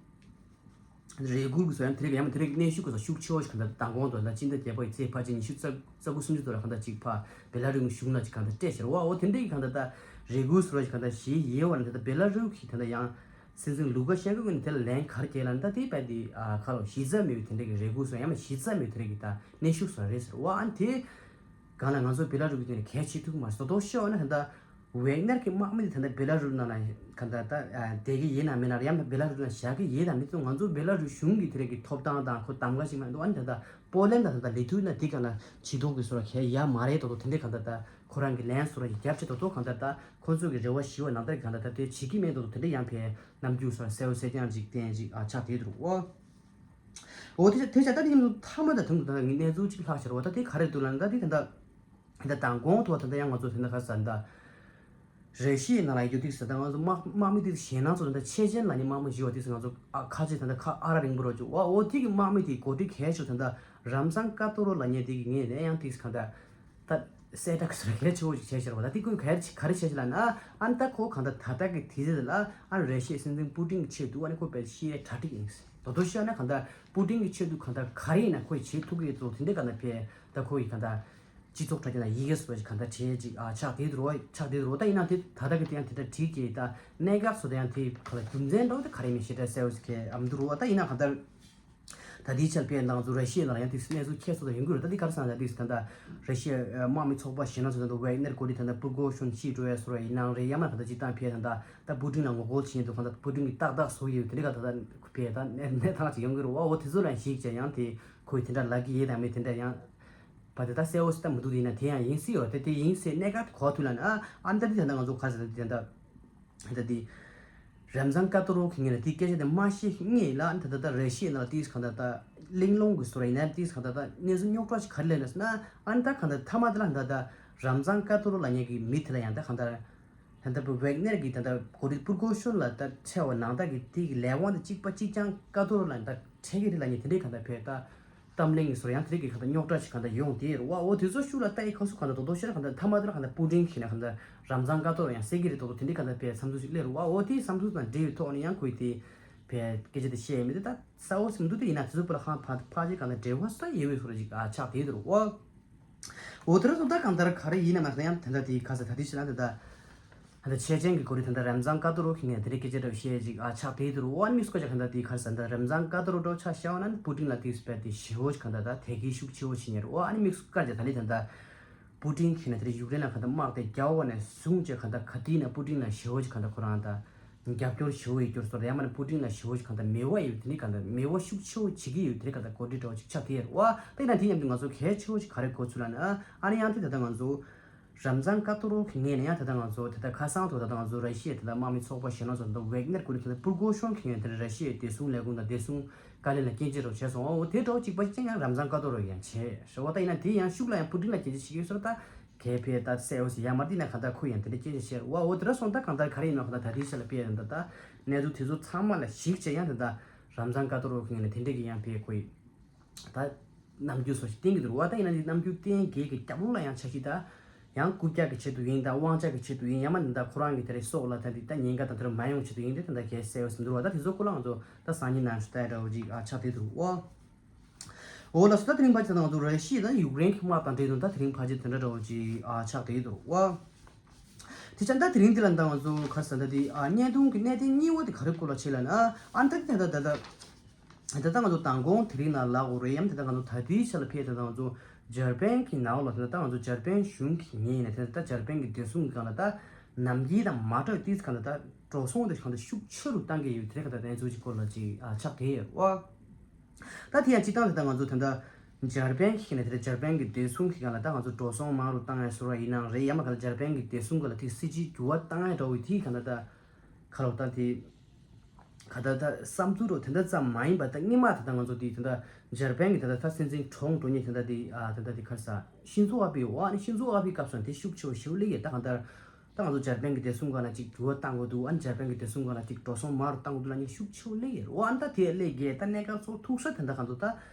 རེ་སྐུལ་གྱི་བཟོ་ཡང་དེ་རིགས་ཡང་དེ་རིགས་གནོན་ཤུགས་ཀྱི་བཟོ་ཤུགས་ཆེ་བ་ཞིག་གང་ལྟར་མདང་དགོང་དུ་ད་སྤྱི་ཟླ་བརྒྱད་པ་ཡི་ཚེས་ཕལ་ཆེར་ཉི་ཤུ་རྩ་དགུ་སུམ་ཅུ་དུ་ལ་གང་ལྟར་ཅིག་ཕར་བེ་ལ་རུ་གཞུང་ལ་ཅིག་གང་ལྟར་སྤྲད་ཤར་བ། འོ་དེ་འདྲའི་གང་ལྟར་ད་རེ་སྐུལ་བཟོ་ཞིག་གང་ལྟར་བྱེད་ཡས་བ་ན་ད་ལྟ་བེ་ལ་རུ་གི་ད་ལྟ་ཡང་སྲིད་འཛིན་ལུ་ཀ་ཤན་ཀོ་གི་ནས་དེ་ལ་ལན་ག་རེ་བསྐྱལ་ལ་ད་དེ་བས་དེ་ཁ་ལོ་གཞི་རྩ་མེད་པའི་དེ་འདྲའི་གི་རེ་སྐུལ་བཟོ་ཡང་མ་གཞི་རྩ་མེད་དེ་རིགས་གི་ད་གནོན་ཤུགས་བཟོ་རེད་ཟེར་བ། ཨ་ནི་དེ་གང་ལ་ང་ཚོ་བེ་ལ་རུ་གི་དེ་ནས་གལ་ཆེ་ཐུག་མ་རེད། དོ་དོ་ཤོད་ན་ད་ལྟ་ཝེག་ནར་གྱི་དམག་མི་དེ་ད་ལྟ་བེ་ལ་རུ་ནང་ལ་ག་ད་ལྟ་བསྡད་ཀྱི་ཡིན་ནམ་མིན་ན་ཡང་བེ་ལ་རུ་ནང་བཞག་གི་ཡིན་ནམ་མིན་ཚོ་ང་ཚོ་བེ་ལ་རུ་གཞུང་གི་དེ་རིགས་ཀྱི་ཐོབ་ཐང་དང་ཁོ་གདམ་ག་ཞིག་མ་འདུག་ཨ་ནི་ད་ལྟ་པོ་ལན་དང་ད་ལྟ་ལི་ཐུ་ན་དེ་ག་ལ་ཇུས་གཏོགས་ཀྱི་སོ་ར་གལ་ཡ་མ་རེད། དོ་དོ་དེ་འདྲའི་ག་ད་ལྟ་ཁོ་རང་གི་ལན་སོ་ར་གི་རྒྱབ་ཆེ་དོ་དོ་ག་ད་ལྟ་ཁོ་ཚོ་གི་རེ་བ་ཞི་བ་ནང་ལྟར་ག་ད་ལྟ་དེ་བྱེད་ཀྱི་མེད། དོ་དོ་དེ་འདྲ་ཡང་ཕེ་ནམ་རྒྱུན་སོ་ར་གསལ་བོ་གསལ་རྐྱང་ཅིག་བསྟན་ཅིག་ཨ་ཆགས་དེ་འདུག་ཨོ། འོ་དེ་དེ་ཆ་ད་དེ་ཉིན་མཐའ་མ་ད་དུང་ད་ངས་གནས་ཚུལ་ཅིག་ལྷག་ཤར་བ་ད་དེ་ག་རེ་འདུག་ལ་ད་དེ་ད་ད། ད་དང་གོང་དུ་ད་ལྟ་ཡང་ང་ཚོ་དེ་འདྲ་ག་ས་ད་རེ་ཤི་ཡའི་ནང་ལ་ཡོད་དུས་ད་ལྟ་ང་ཚོ་དམག་དམག་མི་དེ་ཞེད་སྣང་ཚོ་ད་ལྟ་ཆེ་ཆེན་ལ་ནི་དམག་མི་བཞི་བ་དེ་ང་ཚོ་ཨ་ཁ་ཆེ་ད་ལྟ་ཁ་ཨ་ར་རིང་པོ་རོ་ཅུ་བ་འོ་དེ་གི་དམག་མི་དེ་གོ་སྒྲིག་གལ་ཤོས་ད་ལྟ་རམ་སང་ཀ་ཏོ་རོ་ལ་ཉེ་དེ་གི་ངས་ནས་ཡང་དེ་ག་ད་ད་གསལ་བསྒྲགས་གལ་ཆེ་བོ་ཞིག་བྱས་ཤར་བ་ད་དེ་ཁོས་ག་རེ་ག་རེ་བྱས་ཤར་ལ་ན་ཨ་ནི་ད་ཁོ་གང་ད་ད་ལྟ་གི་དུས་ཚོད་ལ་ཨ་རེ་ཤི་ཡའི་སྲིད་འཛིན་པུ་ཏིན་གི་ཆེད་དུ་ཨ་ནི་ཁོ་དཔེ་ཤི་ཡའི་གྲ་སྒྲིག་ཡིན། དོ་དོ་ཤི་ཡ་ན་གང་ད་པུ་ཏིན་གི་ཆེད་དུ་གང་ད་ག་རེ་ཡིན་ན་ཁོས་བྱེད་ཐུབ་ཀྱི་ཡོད་དོ་དེ་འདྲ་གང་ད་ཕེ་ད་ཁོ་ཡི་གང་ད། སྤྱི་ཚོགས་དྲ་རྒྱ་ན་ཡི་གེ་སོགས་ཀྱི་གང་ལྟར་བྲིས་ཅིག་ཨ་ཆགས་བསྡད་འདུག་རོ། ཆགས་བསྡད་འདུག་རོ། ད་ཡིན་ན་དེ་ད་ལྟ་གི་དེ་ཡང་དེ་འདྲ་བྲིས་ཀྱི་ད་གནད་འགག་སོགས་ད་ཡང་དེ་ག་ལ་རྒྱུ་མཚན་འདྲ་བོ་དེ་ག་རེ་མེད་ཞེ་དྲག་གསལ་བོ་ཞིག་གས་ཨམ་འདུག་རོ། ད་ཡིན་ན་གང་ལྟར་ད་དེའི་ཆར་པའི་ནང་ཚོ་ར་ཤི་ཡའི་ནང་ལ་ཡང་དེ་གནས་ཚུལ་ཁྱད་སོགས་ད་ཡོང་གི་རེད། ད་དེ་ག་རེ་སང་ད་དེ་ད་ལྟ་ར་ཤི་ཡའི་དམག་མི་ཚོགས་པ་གཞན་ལ་ཚོ་ད་ལྟ་ཝེག་ནེར་གོ་དེ་ད་ལྟ་པུར་གོ་ཤོན་ཤི་འགྲོ་ཡ་སོགས་ར་ཡིན་ནའང་རེད། ཡང་མ་ད་ལྟ་སྤྱི་བཏང་ཕེ་ད་ད་ད་པུ་ཏིན་ལ་ངོ་རྒོལ་བྱེད་ཡིན་འདུག་གང་ལྟར་པུ་ཏིན་གྱི་ཏག་ཏག་བཟོ་གི་ཡོད་དེ་འདྲ་གང་ལྟར་ཕེ་ད་གནས་གནས་སྟངས་ཅིག་ཡོང་གི་རེད། འོ་འོ་དེ་ཚོ་ལ་གཞིགས་བྱས་ཡང་དེ་ཁོས་དེ་འདྲ་ལབ་ཀྱི་ཡོད་དམ་མེད་དེ་འདྲ་ཡང་། བ་དེ་ད་གསལ་བོ་ཞིག་ད་མི་འདུག་དེ་ཡིན་ན་དེ་ཡང་ཡིན་སྲིད་ཡོད་དེ་དེ་ཡིན་སྲིད་གནད་འགག་གོ་ཐུབ་ལ་ན་ཨ་ཨ་ནི་ད་དེ་ད་ལྟ་ང་ཚོ་ག་ཟེར་དེ་ད་ད་དེ་རམ་ཛན་ཀ་ཏོ་རོ་གི་ངོས་ལ་དེ་སྐད་ཆ་དེ་མ་བཤད་སྔོན་ལ་ཨ་ནི་ད་ད་ད་རེ་ཤི་ཡའི་ནང་ལ་དེ་གང་ད་ད་གླེང་སློང་གི་བཟོ་ར་ཡིན་ན་དེ་གང་ད་ད་གནས་ཚུལ་རྙོག་དྲ་ཞིག་ག་རེ་སླེབས་ན་ཟེར་ན་ཨ་ནི་ད་གང་ད་མཐའ་མ་དེ་ལ་ད་ད་རམ་ཛན་ཀ་ཏོ་རོ་ལབ་མཁན་གྱི་མི་དེ་ལ་ཡང་ད་གང་ད། ད་ལྟ་བུ་ཝེག་ནེར་གྱི་ད་ལྟ་གོ་སྒྲིག་པུར་གོ་ཤོན་ལ་ད་ཆེ་བ་ནང་ད་གི་དེ་གི་ལས་དབང་དེ་གཅིག་པ་གཅིག་རྐྱང་ཀ་ཏོ་ར་ལ་ད་འཕྲད་ཀྱི་རེད་ལབ་མཁན་དེ་འདྲའི་གང་ལྟར་ཕེ་ད་གཏམ་གླེང་གི་སོར་ཡང་དེ་རིགས་ཀྱི་གང་ལྟར་རྙོག་དྲ་ཞིག་གང་ལྟར་ཡོང་དེ་རེད་བ། འོ་དེ་ཚོ་ཤུགས་ལ་ལྟ་ཡི་ཁ་སུ་གང་ལྟར་དོ་དོ་ཤེས་ན་གང་ལྟར་མཐའ་མ་དེ་ལ་གང་ལྟར་པུ་ཏིན་གྱིས་ན་གང་ལྟར་རམ་ཛན་ཀ་ཏོ་ར་ཡང་སེ་གི་རེད་དོ་དོ་དེ་འདྲའི་གང་ལྟར་ཕེ་བསམ་ཚུལ་ཞིག་སླེབས་རེད་བ། འོ་དེའི་བསམ་ཚུལ་དང་འབྲེལ་བའི་ཐོག་ནས་ཡང་ཁོས་དེ་ཕེ་སྐད་ཆ་དེ་བཤད་ཡི་མི་དེ་ད་གསལ་བོ་ཞིག་མི་འདུག་དེ་ཡིན་ན་དེ་ཚོ་པོ་ལ་ཧང་ཕ་ཕ་ཅིག་གང་ལྟར་འབྲེལ་བ་ས་ཡོད་པའི་སོར་ཞིག་ཨ་ཆགས་དེ་རེད་བ། འོ་དེ་ར་སོང་ད་གང་ལྟར་ག་རེ་ཡིན་ན་མ་ཟེར་ཡང་དེ་འདྲ་དེ་ག་ས་ད་དེ་ཕྱིར་ན་དེ་ད་ ད་ལྟ་ཆེ་ཆེན་གྱི་གོ་རི་ད་ལྟ་རམ་ཛཱན་ཀ་ཏོ་རོ་གི་ངས་དེ་རིང་སྐད་ཆ་འདྲ་བཤད་ཅིག་ཨ་ཆགས་དེ་དུ་རུ་ཨ་ནི་མིག་སྐོར་ཅག་ག་ད་དེ་ཁར་ས་ད་རམ་ཛཱན་ཀ་ཏོ་རོ་འགྲོ་ཆ་ཤ་བ་ན་པུ་ཏིན་ལ་དེ་སྤེལ་དེ་ཞེ་བོ་ཅིག་ག་ད་ད་དེ་གི་ཤུགས་ཆེ་བོ་ཞིག་ཉེ་རུ་ཨ་ནི་མིག་སྐོར་ཅག་ད་ལི་ད་ད་པུ་ཏིན་གི་ན་དེ་རིང་ཡུཀ་རེན་ལ་ག་ད་དམག་དེ་རྒྱག་བ་ནས་བཟུང་ཅེ་ག་ད་ག་དེ་ན་པུ་ཏིན་ལ་ཞེ་བོ་ཅིག་ག་ད་ཁོ་རང་ད་རྒྱབ་སྐྱོར་ཞེ་བོ་ཡི་སྐྱོར་སོ་ད་ཡ་མ་ན་པུ་ཏིན་ལ་ཞེ་བོ་ཅིག་ག་ད་མེ་བ་ཡི་དེ་ནི་ག་ད་མེ་བ་ཤུགས་ཆེ་བོ་བྱེད་ཀྱི་ཡོད་དེ་རིང་ག་ད་གོ་སྒྲིག་འདྲ་བོ་ཅིག་ཆགས་དེ་ཡར་བ་ད་ཡིན་ན་དེ་མཉམ་དུ་ང་ཚོ་གལ་ཆེ་བོ་ཅིག་ག་རེ་གོ་ཚུལ་ལ་ན་ཨ་ནི་ཡང་དེ་ད་ད་ང་ཚོ། རམ་ཛཱན་ཀ་ཏོ་རོ་གི་ངོས་ནས་ཡང་ད་ལྟ་ང་ཚོ་ད་ལྟ་ཁ་སང་དུ་ད་ལྟ་ང་ཚོ་ར་ཤི་ཡའི་ད་ལྟ་དམག་མི་ཚོགས་པ་གཞན་ལ་ཚོ་ད་ལྟ་ཝེག་ནེར་ཀུ་ནི་ད་ལྟ་པུར་གོ་ཤོན་གི་ངོས་ནས་ད་ལྟ་ར་ཤི་ཡའི་བདེ་སྲུང་ལས་ཁུངས་དང་བདེ་སྲུང་བཀའ་བློན་ལ་སྐྱོན་བརྗོད་རོགས་བྱས་སོང་། འོ་དེ་འདྲ་བོ་གཅིག་པ་གཅིག་རྐྱང་ཡང་རམ་ཛཱན་ཀ་ཏོ་རོ་ཡང་བྱས་ཞེས་པ་ད་ཡིན་ན་དེ་ཡང་ཤུགས་ལ་ཡང་པུ་ཏིན་ལ་སྐྱོན་བརྗོད་བྱེད་ཀྱི་ཡོད་ཟེར་བ་ད་གལ་ཕེ་ད་གསལ་བོ་ཞིག་ཡང་མ་དེ་ན་གང་ལྟར་ཁོ་ཡང་དེ་འདྲ་སྐྱོན་བརྗོད་བྱས་འོ་འོ་དེ་འདྲ་སོང་ད་གང་ལྟར་ག་རེ་ཡིན་ནོ་གང་ལྟར་ད་དེའི་ཆ་ལ་ཕེ་ཡང་ད་ལྟ་གནས་ཚུལ་དེ་ཚོ་ཚང་མ་ལ་གཞིགས་བྱས་ཡང་ད་ལྟ་རམ་ཛཱན་ཀ་ཏོ་རོ་གི་ངོས་ནས་དེ་འདྲ་གི་ཡང་ཕེ་ཁོ་ཡི། ད་རྣམ་འགྱུར་སོགས་ཤིག་བསྟན་གྱི་འདུག་བ། ད་ཡིན་ན་ནི་རྣམ་འགྱུར་བསྟན་མཁན་གྱི་རྒྱབ་ལོགས་ལ་ཡང་ཆ་ཤས་ད་ཡང་རྐུབ་བཀྱག་གི་ཆེད་དུ་ཡིན་ད་དབང་ཆ་གི་ཆེད་དུ་ཡིན་ཡང་མ་ནི་ད་ཁོ་རང་གི་དེ་རེད་སྲོག་ལ་ད་འདི་ད་ཉེན་ཁ་དང་དེ་རུ་མ་ཡོང་ཆེད་དུ་ཡིན་ཏེ་ད་ད་གལ་གསལ་བ་ཟིན་འདུག་བ། ད་དེ་ཚོ་ཁོ་རང་ཚོ་ད་སང་ཉིན་ནང་ཞུ་ད་འདྲ་བོ་ཅིག་ཨ་ཆགས་བསྡད་འདུག་བ། འོ་ལགས་སོ། ད་དེ་རིང་ཕལ་ཆེར་ང་ཚོ་ར་ཤི་ཡ་དང་ཡུཀ་རེན་གྱི་དམག་དང་འབྲེལ་དོན་ད་དེ་རིང་ཕལ་ཆེར་དེ་འདྲ་འདྲ་བོ་ཅིག་ཨ་ཆགས་བསྡད་འདུག་བ། དེ་ཆ་ད་དེ་རིང་འདི་ལ་ད་ང་ཚོ་ག་རེ་ཟེར་ད་དེ་ཨ་བརྙན་ཐུང་གི་གནད་དོན་གཉིས་པ་དེ་ག་རེ་སྐོར་ལ་བྱེད་ལ་ན་ཨ་ད་དེ་ད་ད་ད། ད་ལྟ་ང་ཚོ་མདང་དགོང་དེ་རིང་ནང་ལབ་དགོས་རེད་ཡང་ད་ལྟ་ང་ཚོ་ད་ལྟའི་ཆ་ལ་ཕེབས་ད་ལྟ་ང་ཚོ་འཇར་པན་གྱི་ནང་ལ་ད་ལྟ་ང་ཚོ་འཇར་པན་གཞུང་གི་ངོས་ནས་ད་ལྟ་འཇར་པན་གྱི་བདེ་སྲུང་གི་སྒང་ལ་ད་ནམ་རྒྱུན་དང་མ་འདྲ་བའི་ཏིས་གང་ལ་ད་འགྲོ་སོང་དེ་གང་ལ་ཤུགས་ཆེ་རུ་བཏང་གི་ཡོད་དེ་རེད། ག་ད་གནས་ཚུལ་གྱི་སྐོར་ལ་ཅིག་ཨ་ཆགས་བསྡད་ཡོད་རེད་བ། ད་དེ་ཡང་སྤྱི་བཏང་ད་ལྟ་ང་ཚོ་ད་ལྟ་འཇར་པན་གྱི་ངོས་ནས་ད་ལྟ་འཇར་པན་གྱི་བདེ་སྲུང་གི་སྒང་ལ་ད་ང་ཚོ་འགྲོ་སོང་མང་རུ་བཏང་ཡ་བཟོ་འདྲ་ཡིན་ནའང་རེད་ཡང་མ་ག་ལ་འཇར་པན་གྱི་བདེ་སྲུང་སྒང་ལ་དེ་སྲིད་ཇུས་འགྱུར་བ་བཏང་ཡ་འདྲ་བོ་དེ་གང་ལ་ད་ག་ལ་ད་དེ། ག་ད་ད་བསམ་ཚུལ་རོ་དེ་འདྲ་ཙམ་མ་ཡིན་པ་ད་སྔོན་མ་ད་ད་ང་ཚོ་དེ་ད་ད་འཇར་པན་གྱི་ད་ད་ད་སྲིད་འཛིན་གྲོངས་འགྲོ་ཉེ་ད་ད་དེ་ཨ་ད་ད་དེ་ག་རེ་ཟ་ཤིན་ཛོ་ཨ་བྷེ་འོ་ཨ་ནི་ཤིན་ཛོ་ཨ་བྷེ་སྐབས་སུ་དེ་ཤུགས་ཆེ་བ་ཞེ་པོ་སླེབས་ཡོད། ད་གང་ལྟར་ད་ང་ཚོ་འཇར་པན་གྱི་བདེ་སྲུང་སྒང་ལ་ཅིག་འགྱུར་བ་བཏང་དགོས་འདུག་ཨ་ནི་འཇར་པན་གྱི་བདེ་སྲུང་སྒང་ལ་ཅིག་འགྲོ་སོང་མང་རུ་བཏང་དགོས་འདུག་ལབ་ནས་ཤུགས་ཆེ་བ་སླེབས་ཡོད་འོ་ཨ་ནི་ད་དེ་སླེབས་གས་ད་གནད་འགག་ཚོ་ཐུག་ས་དེ་འདྲ་གང་ཚོ་ད་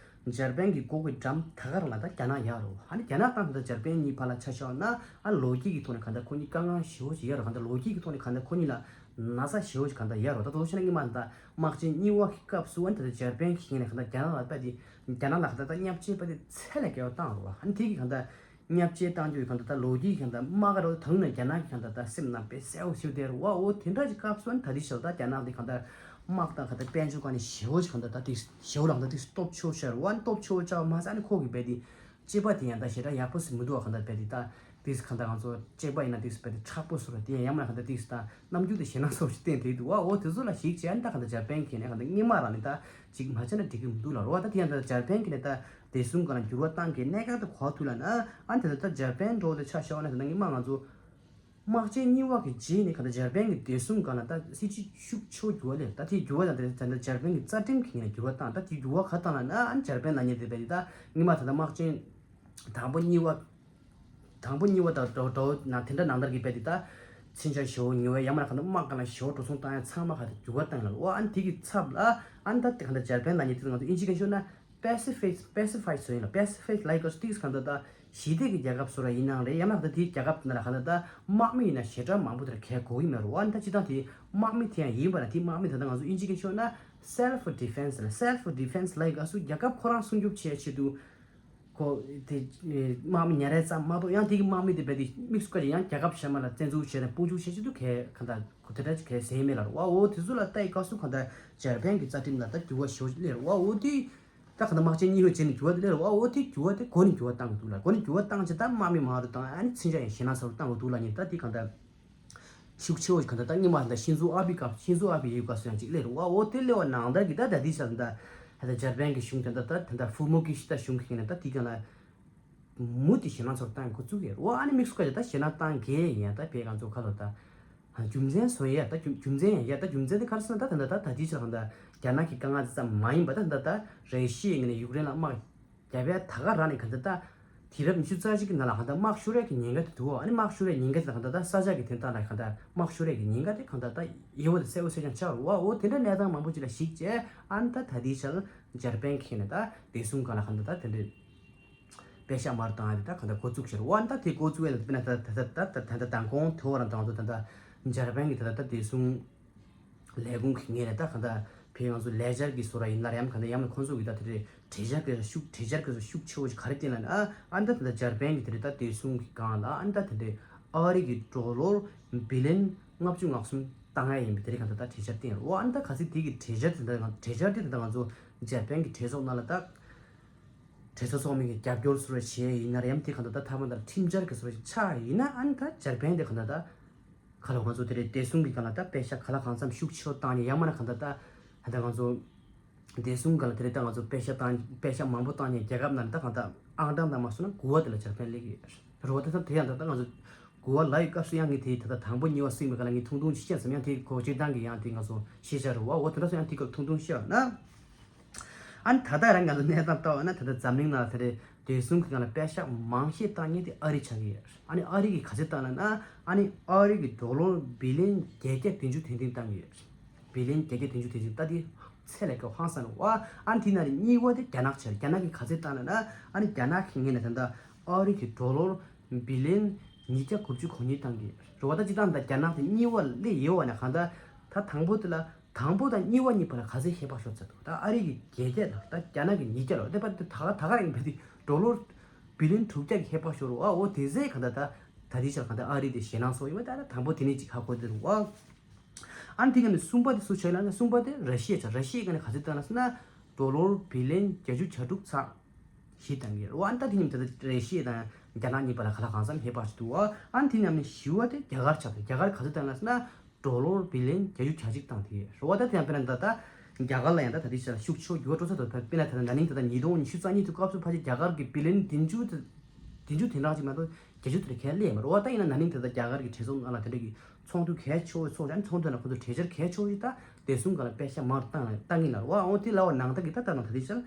འཇར་པན་གྱི་མགོ་གི་འགྲམ་ད་ག་རང་ལ་ད་རྒྱ་ནག་ཡོད་རེད་འོ་ཨ་ནི་རྒྱ་ནག་དང་ད་འཇར་པན་གཉིས་བར་ལ་ཆ་བཞག་ན་ཨ་ལོ་རྒྱུས་ཀྱི་ཐོག་ནས་གང་ལྟར་ཁོ་གཉིས་དཀའ་ངལ་ཞེ་པོ་ཞིག་ཡོད་རེད། གང་ལྟར་ལོ་རྒྱུས་ཀྱི་ཐོག་ནས་གང་ལྟར་ཁོ་གཉིས་ལ། ན་ཚ་ཞེ་པོ་ཞིག་གང་ལྟར་ཡོད་རེད། ད་དོ་ཤེ་ན་སྔོན་མ་ད་དམག་ཆེན་གཉིས་པ་གི་སྐབས་སུ་ཨ་ནི་ད་ལྟ་འཇར་པན་གྱི་ངོས་ནས་གང་ལྟར་རྒྱ་ནག་ལ་ད་དེ་རྒྱ་ནག་ལ་གང་ལྟར་ད་བརྙས་བཅོས་པ་དེ་ཚད་ལས་བརྒལ་བ་བཏང་རེད་བ། ཨ་ནི་དེ་གི་གང་ལྟར་བརྙས་བཅོས་བཏང་རྒྱུ་ཡི་གང་ལྟར་ད་ལོ་རྒྱུས་ཀྱི་གང་ལྟར་དམག་ག་རེ་ད་ནི་རྒྱ་ནག་གི་གང་ལྟར་ད་སེམས་ནང་དཔེ་གསལ་པོ་ཞིག་བསྡད་རེད་བ། འོ་དེ་འདྲ་གི་སྐབས་སུ་ཨ་ནི་ད་དེ་ཞིག་ད་རྒྱ་ནག་དེ་གང་ལྟར་དམག་དང་གང་ལྟར་དཔལ་འབྱོར་གང་ནས་ཞེ་པོ་ཞིག་གང་ལྟར་ད་དེ་ཞེ་པོ་ལ་གང་ལྟར་དེ་སྟོབས་ཆེ་བོ་ཤར་བ། ཨ་ནི་སྟོབས་ཆེ་བོ་ཆགས་མ་ཟད་ཨ་ནི་ཁོ་གི་རྦད་དེ་གཅིག་པ་དེ་ཡང་ད་ཞེ་དྲག་ཡག་པོ་ཟིག་མི་འདུག་བ། གང་ལྟར་རྦད་དེ་ད། ཏིས་གང་ལྟར་ང་ཚོ་གཅིག་པ་ཡིན་ན་ཏིས་རྦད་དེ་མཁྲེགས་པོ་བཟོ་ར་དེ་ཡང་ཡང་མ་གང་ལྟར་ཏིས་ད་རྣམ་འགྱུར་དེ་ཞེད་སྣང་ཚ་པོ་ཞིག་བསྟན་བསྡད་འདུག་བ། འོ་དེ་ཚོ་ལ་གཞིགས་བྱས་ཨ་ནི་ད་གང་ལྟར་འཇར་པན་གྱི་ངོས་ནས་གང་ལྟར་སྔོན་མ་རང་ནས་ད་ཅིག་མ་བྱས་ན་འགྲིག་གི་མི་འདུག་ལབ་རེད་བ། ད་དེ་ཡང་ད་འཇར་པན་གྱི་ངོས་ནས་ད་བདེ་སྲུང་སྒང་ལ་འགྱུར་བ་བཏང་གི་གནད་འགག་ཏུ་གོ་ཐུབ་ལ་ན་ཨ་ནི་ད་ད་འཇར་པན་འགྲོ་དེ་ཆ་བཞག་ན་ད་ད་སྔོན་མ་ང་ཚོ། དམག་ཆེན་གཉིས་པ་གི་རྗེས་ནས་གང་ལྟར་འཇར་པན་གྱི་བདེ་སྲུང་སྒང་ལ་ད་སྲིད་ཇུས་ཤུགས་ཆེ་བོ་འགྱུར་བ་སླེབས། ད་དེའི་འགྱུར་བ་དང་དེ་ད་ལྟ་འཇར་པན་གྱི་རྩ་ཁྲིམས་ཀྱི་ངོས་ནས་འགྱུར་བ་བཏང་། ད་དེའི་འགྱུར་བ་ག་བཏང་ལབ་ན་ཨ་ནི་འཇར་པན་ལབ་མཁན་དེ་རྦད་དེ་ད་སྔོན་མ་ད་ལྟ་དམག་ཆེན་དང་པོ་གཉིས་པ་དང་པོ་གཉིས་པ་དང་འགྲོ་འགྲོ་ན་དེ་འདྲ་ནང་ལྟར་གྱི་རྦད་དེ་ད་མཚོན་ཆ་ཞེ་པོ་ཉོ་བའི་ཡང་མིན་ན་གང་ལྟར་དམག་སྒང་ལ་ཞེ་པོ་འགྲོ་སོང་བཏང་ཡ་ཚང་མ་ག་ད་འགྱུར་བ་བཏང་ལབ། འོ་ཨ་ནི་དེ་གི་ཚབ་ལ་ཨ་ནི་ད་དེ་གང་ལྟར་འཇར་པན་ལབ་མཁན་དེ་ང་ཚོ་དབྱིན་ཇི་སྐད་ཤོད་ན། པེ་སི་ཕིག་པེ་སི་ཕའི་བཟོ་ཡིན་ལ། པེ་སི་ཕིག་ལའིག་ག་སུ་ཏིག་གང་ལྟར་ད་ཞི་བདེ་གི་རྒྱལ་ཁབ་བཟོ་ར་ཡིན་ནའང་རེད། ཡང་ན་ད་དེའི་རྒྱལ་ཁབ་ནང་ལ་གང་ལྟར་ད་དམག་མི་ཡིན་ན་ཞེ་དྲག་མང་པོ་དེར་གལ་དགོས་ཀྱི་མེད་རུང་། ཨ་ནི་ད་སྤྱིར་བཏང་དེ་དམག་མི་དེ་ཡང་ཡིན་པ་ན་དེ་དམག་མི་ད་ལྟ་ང་ཚོ་དབྱིན་ཇི་སྐད་ཤོད་ན་སེལ་ཕི་ཌི་ཕེན་སི་ལ། སེལ་ཕི་ཌི་ཕེན་སི་ལའིག་ག་སུ་རྒྱལ་ཁབ་ཁོ་རང་སྲུང་སྐྱོབ་བྱེད་ཆེད་དུ་ཁོ་དེ་དམག་མི་ཉར་ཡ་ཙམ་མ་གཏོགས་ཡང་དེ་གི་དམག་མི་དེ་རྦད་དེ་དམིགས་སུ་བཀར་ཡང་རྒྱལ་ཁབ་གཞན་པ་ལ་བཙན་འཛུལ་བྱས་ནས་དཔུང་འཇུག་བྱེད་ཆེད་དུ་གལ་གང་ལྟར་ཁོ་དེ་འདྲ་གལ་ཟེར་མེད་ལ་རུང་། ཨ་འོ་དེ་ཚོ་ལ་ལྟ་ཡི་སྐབས་སུ་གང་ལྟར་འཇར་པན་གྱི་རྩ་ཁྲིམས་ལ་ད་འགྱུར་བ་ཞེ་པོ་ཅིག་སླེབས་རེད་བ། འོ་དེ་ད་གང་ལྟར་དམག་ཆེན་གཉིས་པའི་རྗེས་ནས་འགྱུར་བ་དེ་སླེབས་རེད་བ། འོ་དེ་འགྱུར་བ་དེ་འགོ་ནས་འགྱུར་བ་བཏང་གི་འདུག་ལ། འགོ་ནས་འགྱུར་བ་བཏང་བྱས་ད་དམག་མི་མང་རུ་བཏང་ཨ་ནི་མཚོན་ཆ་ཡང་ཞེད་སྣང་ཚ་པོ་བཏང་གི་འདུག་ལབ་མཁན་ད་དེ་གང་ལྟར་ཤུགས་ཆེ་བོ་གང་ལྟར་ད་སྔོན་མ་ད་ཤིན་ཛོ་ཨ་བྷེ་སྐབས་ཤིན་ཛོ་ཨ་བྷེ་ཡོད་སྐབས་སུ་ཡང་ཅིག་སླེབས་རེད་བ། འོ་དེ་སླེབས་པ་ནང་ལྟར་གྱི་ད་ད་དེ་ས་ད་ད་ད་འཇར་པན་གྱི་གཞུང་དེ་འདྲ་ད་ད་ད་ཧྥུ་མོ་ཀི་ཤི་ད་གཞུང་གི་ངོས་ནས་ད་དེ་གང་ལ། མུ་མཐུད་ཞེད་སྣང་ཚ་པོ་བཏང་འགོ་བཙུགས་ཡོད་རེད་བ། ཨ་ནི་དམིགས་སུ་བཀར་ཏེ་ད་ཞེད་སྣང་བཏང་གི་ཡིན་ཡ། ད་བོད་ང་ཚོ་ཁ་ལོ་ད་རྒྱུ་མཚན་བཟོ་ཡ་ད་རྒྱུ་རྒྱུ་མཚན་ཡིན་ཡ། ད་རྒྱུ་མཚན་དེ་ག་རེ་ཟེར་ན་ད་ད་ད་ད་དེའི་ཕྱིར་གང་ད་རྒྱ་ནག་གི་དཀའ་ངལ་དེ་ཙམ་མ་ཡིན་པ་ད་ད་ད་རེ་ཤི་ཡི་ངོས་ནས་ཡུཀ་རེན་ལ་དམག་རྒྱབ་ཡ་ད་ག་རང་ནས་གང་ད་ད་དུས་རབས་ཉི་ཤུ་རྩ་གཅིག་གི་ནང་ལ་གང་ད་དམག་ཤོར་ཡ་གི་ཉེན་ཁ་དེ་འདུག་ཨ་ནི་དམག་ཤོར་ཡ་ཉེན་ཁ་དེ་གང་ད་ད་ས་ཆ་གི་དོན་དག་ལ་གང་ད་དམག་ཤོར་ཡ་གི་ཉེན་ཁ་དེ་གང་ད་ད་ཡོད་པ་དེ་གསལ་པོ་གསལ་རྐྱང་ཆགས་རེད་བ། འོ་དེ་འདྲ་གནས་སྟངས་མང་པོ་ཅིག་ལ་གཞིགས་བྱས་ཨ་ནི་ད་ད་དེའི་ཕྱིར་འཇར་པན་གྱི་ངོས་ནས་ད་བདེ་སྲུང་སྒང་ལ་གང་ད་ད་དེ་འདྲའི། པེ་ཤག་མར་བཏང་ཡ་དེ་ད་གང་ལྟར་འགོ་བཙུགས་ཤར་བ་ད་དེ་འགོ་བཙུགས་ཡ་ལ་དཔེར་ན་ད་ད་ད་ད་ད་ད་མདང་དགོང་དེ་བ་རང་དང་དུ་ད་ད་འཇར་པན་གྱི་ད་ད་ད་བདེ་སྲུང་ལས་ཁུངས་ཀྱི་ངོས་ནས་ད་གང་ལྟར་བོད་ང་ཚོ་ལས་འཆར་གྱི་བཟོ་ར་ཡིན་ན་ར་ཡང་གང་ལྟར་ཡང་ན་ཁོང་ཚོ་གི་ད་དེ་རེད་གྲོས་འཆར་གྱི་ཤུགས་གྲོས་འཆར་གྱི་ཤུགས་ཆེ་བོ་ཞིག་ག་རེ་བསྟན་ལ་ཨ་ཨ་ད་ད་ད་འཇར་པན་གྱི་དེ་རེད་ད་བདེ་སྲུང་གི་སྒང་ལ་ཨ་ད་དེ་རེད་ ཨ་རི་གི་ཌོ་ལར་བི་ལི་ཡོན་ལྔ་བཅུ་ང་གསུམ་བཏང་ཡ་ཡིན་པའི་དེ་རིང་གང་ལྟར་ད་གྲོས་འཆར་བཏིང་ཡོད་རེད། འོ་ཨ་ནི་ད་གལ་སྲིད་དེ་གི་གྲོས་འཆར་དེ་འདྲ་གྲོས་འཆར་དེ་འདྲ་ང་ཚོ་འཇར་པན་གི་གྲོས་ཚོགས་ནང་ལ་ད་གྲོས་ཚོགས་ཚོགས་མི་གི་རྒྱབ་སྐྱོར་སོགས་བྱས་ཡིན་ན་རེད། ཡང་དེ་གང་ལྟར་ད་ཐ་མ་ད་ཁྲིམས་འཆར་གི་སོགས་ཆགས་ཡིན་ན་ཨ་ནི་ད་འཇར་པན་དེ་གང་ལྟར་ད་ག་ལ་ང་ཚོ་དེ་རེད། བདེ་སྲུང་གི་སྒང་ལ་ད་པེ་ཤ་ག་ལ་གང་འཚམ་ཤུགས་ཆེ་རུ་བཏང་ནས་ཡང་མིན་ན་གང་ལྟར་ད་ད་ང་ཚོ་བདེ་སྲུང་སྒང་ལ་དེ་རེད། ད་ང་ཚོ་པེ་ཤ་བཏང་པེ་ཤ་མང་པོ་བཏང་ནས་རྒྱལ་ཁབ་ནང་ད་གང་ལྟར་ཨང་གྲངས་དང་མ་སོང་ན་དགུ་པ་དེ་ལ་འཇར་པན་སླེབས་ཀྱི་ཡོད་རེད། འོ་ད་ད་དེ་ཡང་ད་ད་ང་ཚོ་དགུ་པ་ལ་ཡི་སྐབས་སུ་ཡང་ངས་དེ་ད་ད་དང་པོ་གཉིས་པ་གསུམ་པའི་སྒང་ལ་ངས་ཐུང་ཐུང་ཅིག་བཤད་ཙམ། ཡང་དེ་གོ་སྤྱིར་བཏང་གི་ཡང་དེ་ང་ཚོ་ཤེས་བྱ་རེད་བ། འོ་དེ་འདྲ་སོང་ཡང་དེ་སྐབས་ཐུང་ཐུང་བཤད་ན། ཨ་ནི་ད་ལྟ་རང་ང་ཚོ་གནས་སྟངས་ལྟ་བ་ན་ད་ལྟ་འཛམ་གླིང་ནང་ལ་ད་རེས་བདེ་སྲུང་གི་སྒང་ལ་པེ་ཤ་མང་ཤོས་བཏང་མཁན་དེ་ཨ་རི་ཆགས་ཀྱི་ཡོད། ཨ་ནི་ཨ་རི་གིས་ག་ཚོད་བཏང་ལབ་ན་ཨ་ནི་ཨ་རི་གིས་ཌོ་ལར་བི་ལི་ཡོན་བརྒྱད་བརྒྱ་བདུན་ཅུ་དོན་བདུན་བཏང་གི་ཡོད། བི་ལི་ཡོན་བརྒྱད་བརྒྱ་བདུན་ཅུ་དོན་བདུན་ད་དེ་ཚད་ལས་ཀ་ཧང་སང་རེད་བ། ཨ་ནི་དེ་ནང་ནས་གཉིས་པ་དེ་རྒྱ་ནག་ཆགས། རྒྱ་ནག་གིས་ག་ཚོད་བཏང་ལབ་ན་ཨ་ནི་རྒྱ་ནག་གི་ངོས་ནས་ད་ལྟ་ཨ་རི་གིས་ཌོ་ལར་བི་ལི་ཡོན་ཉིས་བརྒྱ་དགུ་བཅུ་གོ་གཉིས་བཏང་གི་ཡོད་རེད་བ། ད་སྤྱིར་བཏང་ད་རྒྱ་ནག་དེ་གཉིས་པ་སླེབས་ཡོད་བ་ན་གང་ལྟར་ད་དང་པོ་དེ་ལ། དང་པོ་དང་གཉིས་པ་གཉིས་བར་ལ་ག་ཚད་ཧེ་བག་ཤོར་ཚར་འདུག་ད་ཨ་རི་གིས་བརྒྱད་བརྒྱ་ལ་ད་རྒྱ་ནག་གིས་ཉིས་བརྒྱ་ལ་དེ་བར་དུ་ད་ག་ད་ག་རང་བས་དེ་ཌོ་ལར་བི་ལི་ཡོན་དྲུག་བརྒྱ་གི་ཧེ་བག་ཤོར་བ། འོ་དེ་ཚད་ག་ད་ད་ད་དེ་ཆར་ག་ད་ཨ་རི་དེ་ཞེད་སྣང་ཚོར་ཡོད་པ། ད་ད་དང་པོ་དེ་ནས་ཅིག་ཧ་གོ་དེ་རུ་བ། ཨ་ནི་དེ་ག་ནས་གསུམ་པ་དེ་སུ་ཆགས་ལབ་ན་གསུམ་པ་དེ་ར་ཤི་ཡ་ཆགས། ར་ཤི་ཡའི་ག་ནས་ག་ཚད་བཏང་ལབ་ན་ཌོ་ལར་བི་ལི་ཡོན་བརྒྱད་ཅུ་གྱ་དྲུག་ཚག་ཞིག་བཏང་གི་རེད་བ། ཨ་ནི་ད་དེ་ནས་ད་ད་ར་ཤི་ཡ་དང་རྒྱ་ནག་གཉིས་བར་ལ་ག་ལ་གང་འཚམ་ཧེ་བག་ཞིག་འདུག་བ། ཨ་ནི་དེ་ནས་བཞི་པ་དེ་རྒྱ་གར་ཆགས། རྒྱ་གར་ག་ཚད་བཏང་ལབ་ན། ཌོ་ལར་བི་ལི་ཡོན་བརྒྱད་ཅུ་གྱ་གཅིག་བཏང་དེ་རེད་བ། ད་དེ་ཡང་དཔེར་ན་ད་ལྟ་རྒྱ་གར་ལ་ཡང་ད་ད་ལྟའི་ཆར་ཤུགས་ཆེ་བོ་འགྱུར་བ་འགྲོ་ཚར་འདུག་དཔེར་ན་ད་ལྟ་ན་ནིང་ད་ལྟ་ཉིས་སྟོང་ཉི་ཤུ་རྩ་གཉིས་དུས་སྐབས་སུ་ཕལ་ཆེར་རྒྱ་གར་གྱི་བི་ལི་ཡོན་བདུན་ཅུ་དེ་བདུན་ཅུ་དེ་འདྲ་ཅིག་མ་གཏོགས་བརྒྱད་ཅུ་དེ་འདྲ་གང་ཡང་སླེབས་མ་རེད་བ། ད་ཡིན་ན་ན་ནིང་ད་ལྟ་རྒྱ་གར་གྱི་གྲོས་ཚོགས་ནང་ལ་དེ་འདྲ་གི་ཚོགས་འདུ་གལ་ཆེ་བོ་ཚོགས་ཀྱང་ཚོགས་འདུ་ནང་ཁོ་ཚོ་གྲོས་འཆར་གལ་ཆེ་བོ་ཞིག་ད་བདེ་སྲུང་སྒང་ལ་པེ་ཤ་མང་རུ་བཏང་བཏང་གི་ན་རེད་བ། འོ་དེ་ལ་བ་ནང་ལྟ་གི་ད་ལྟ་ནང་ད་ལྟའི་ཆར་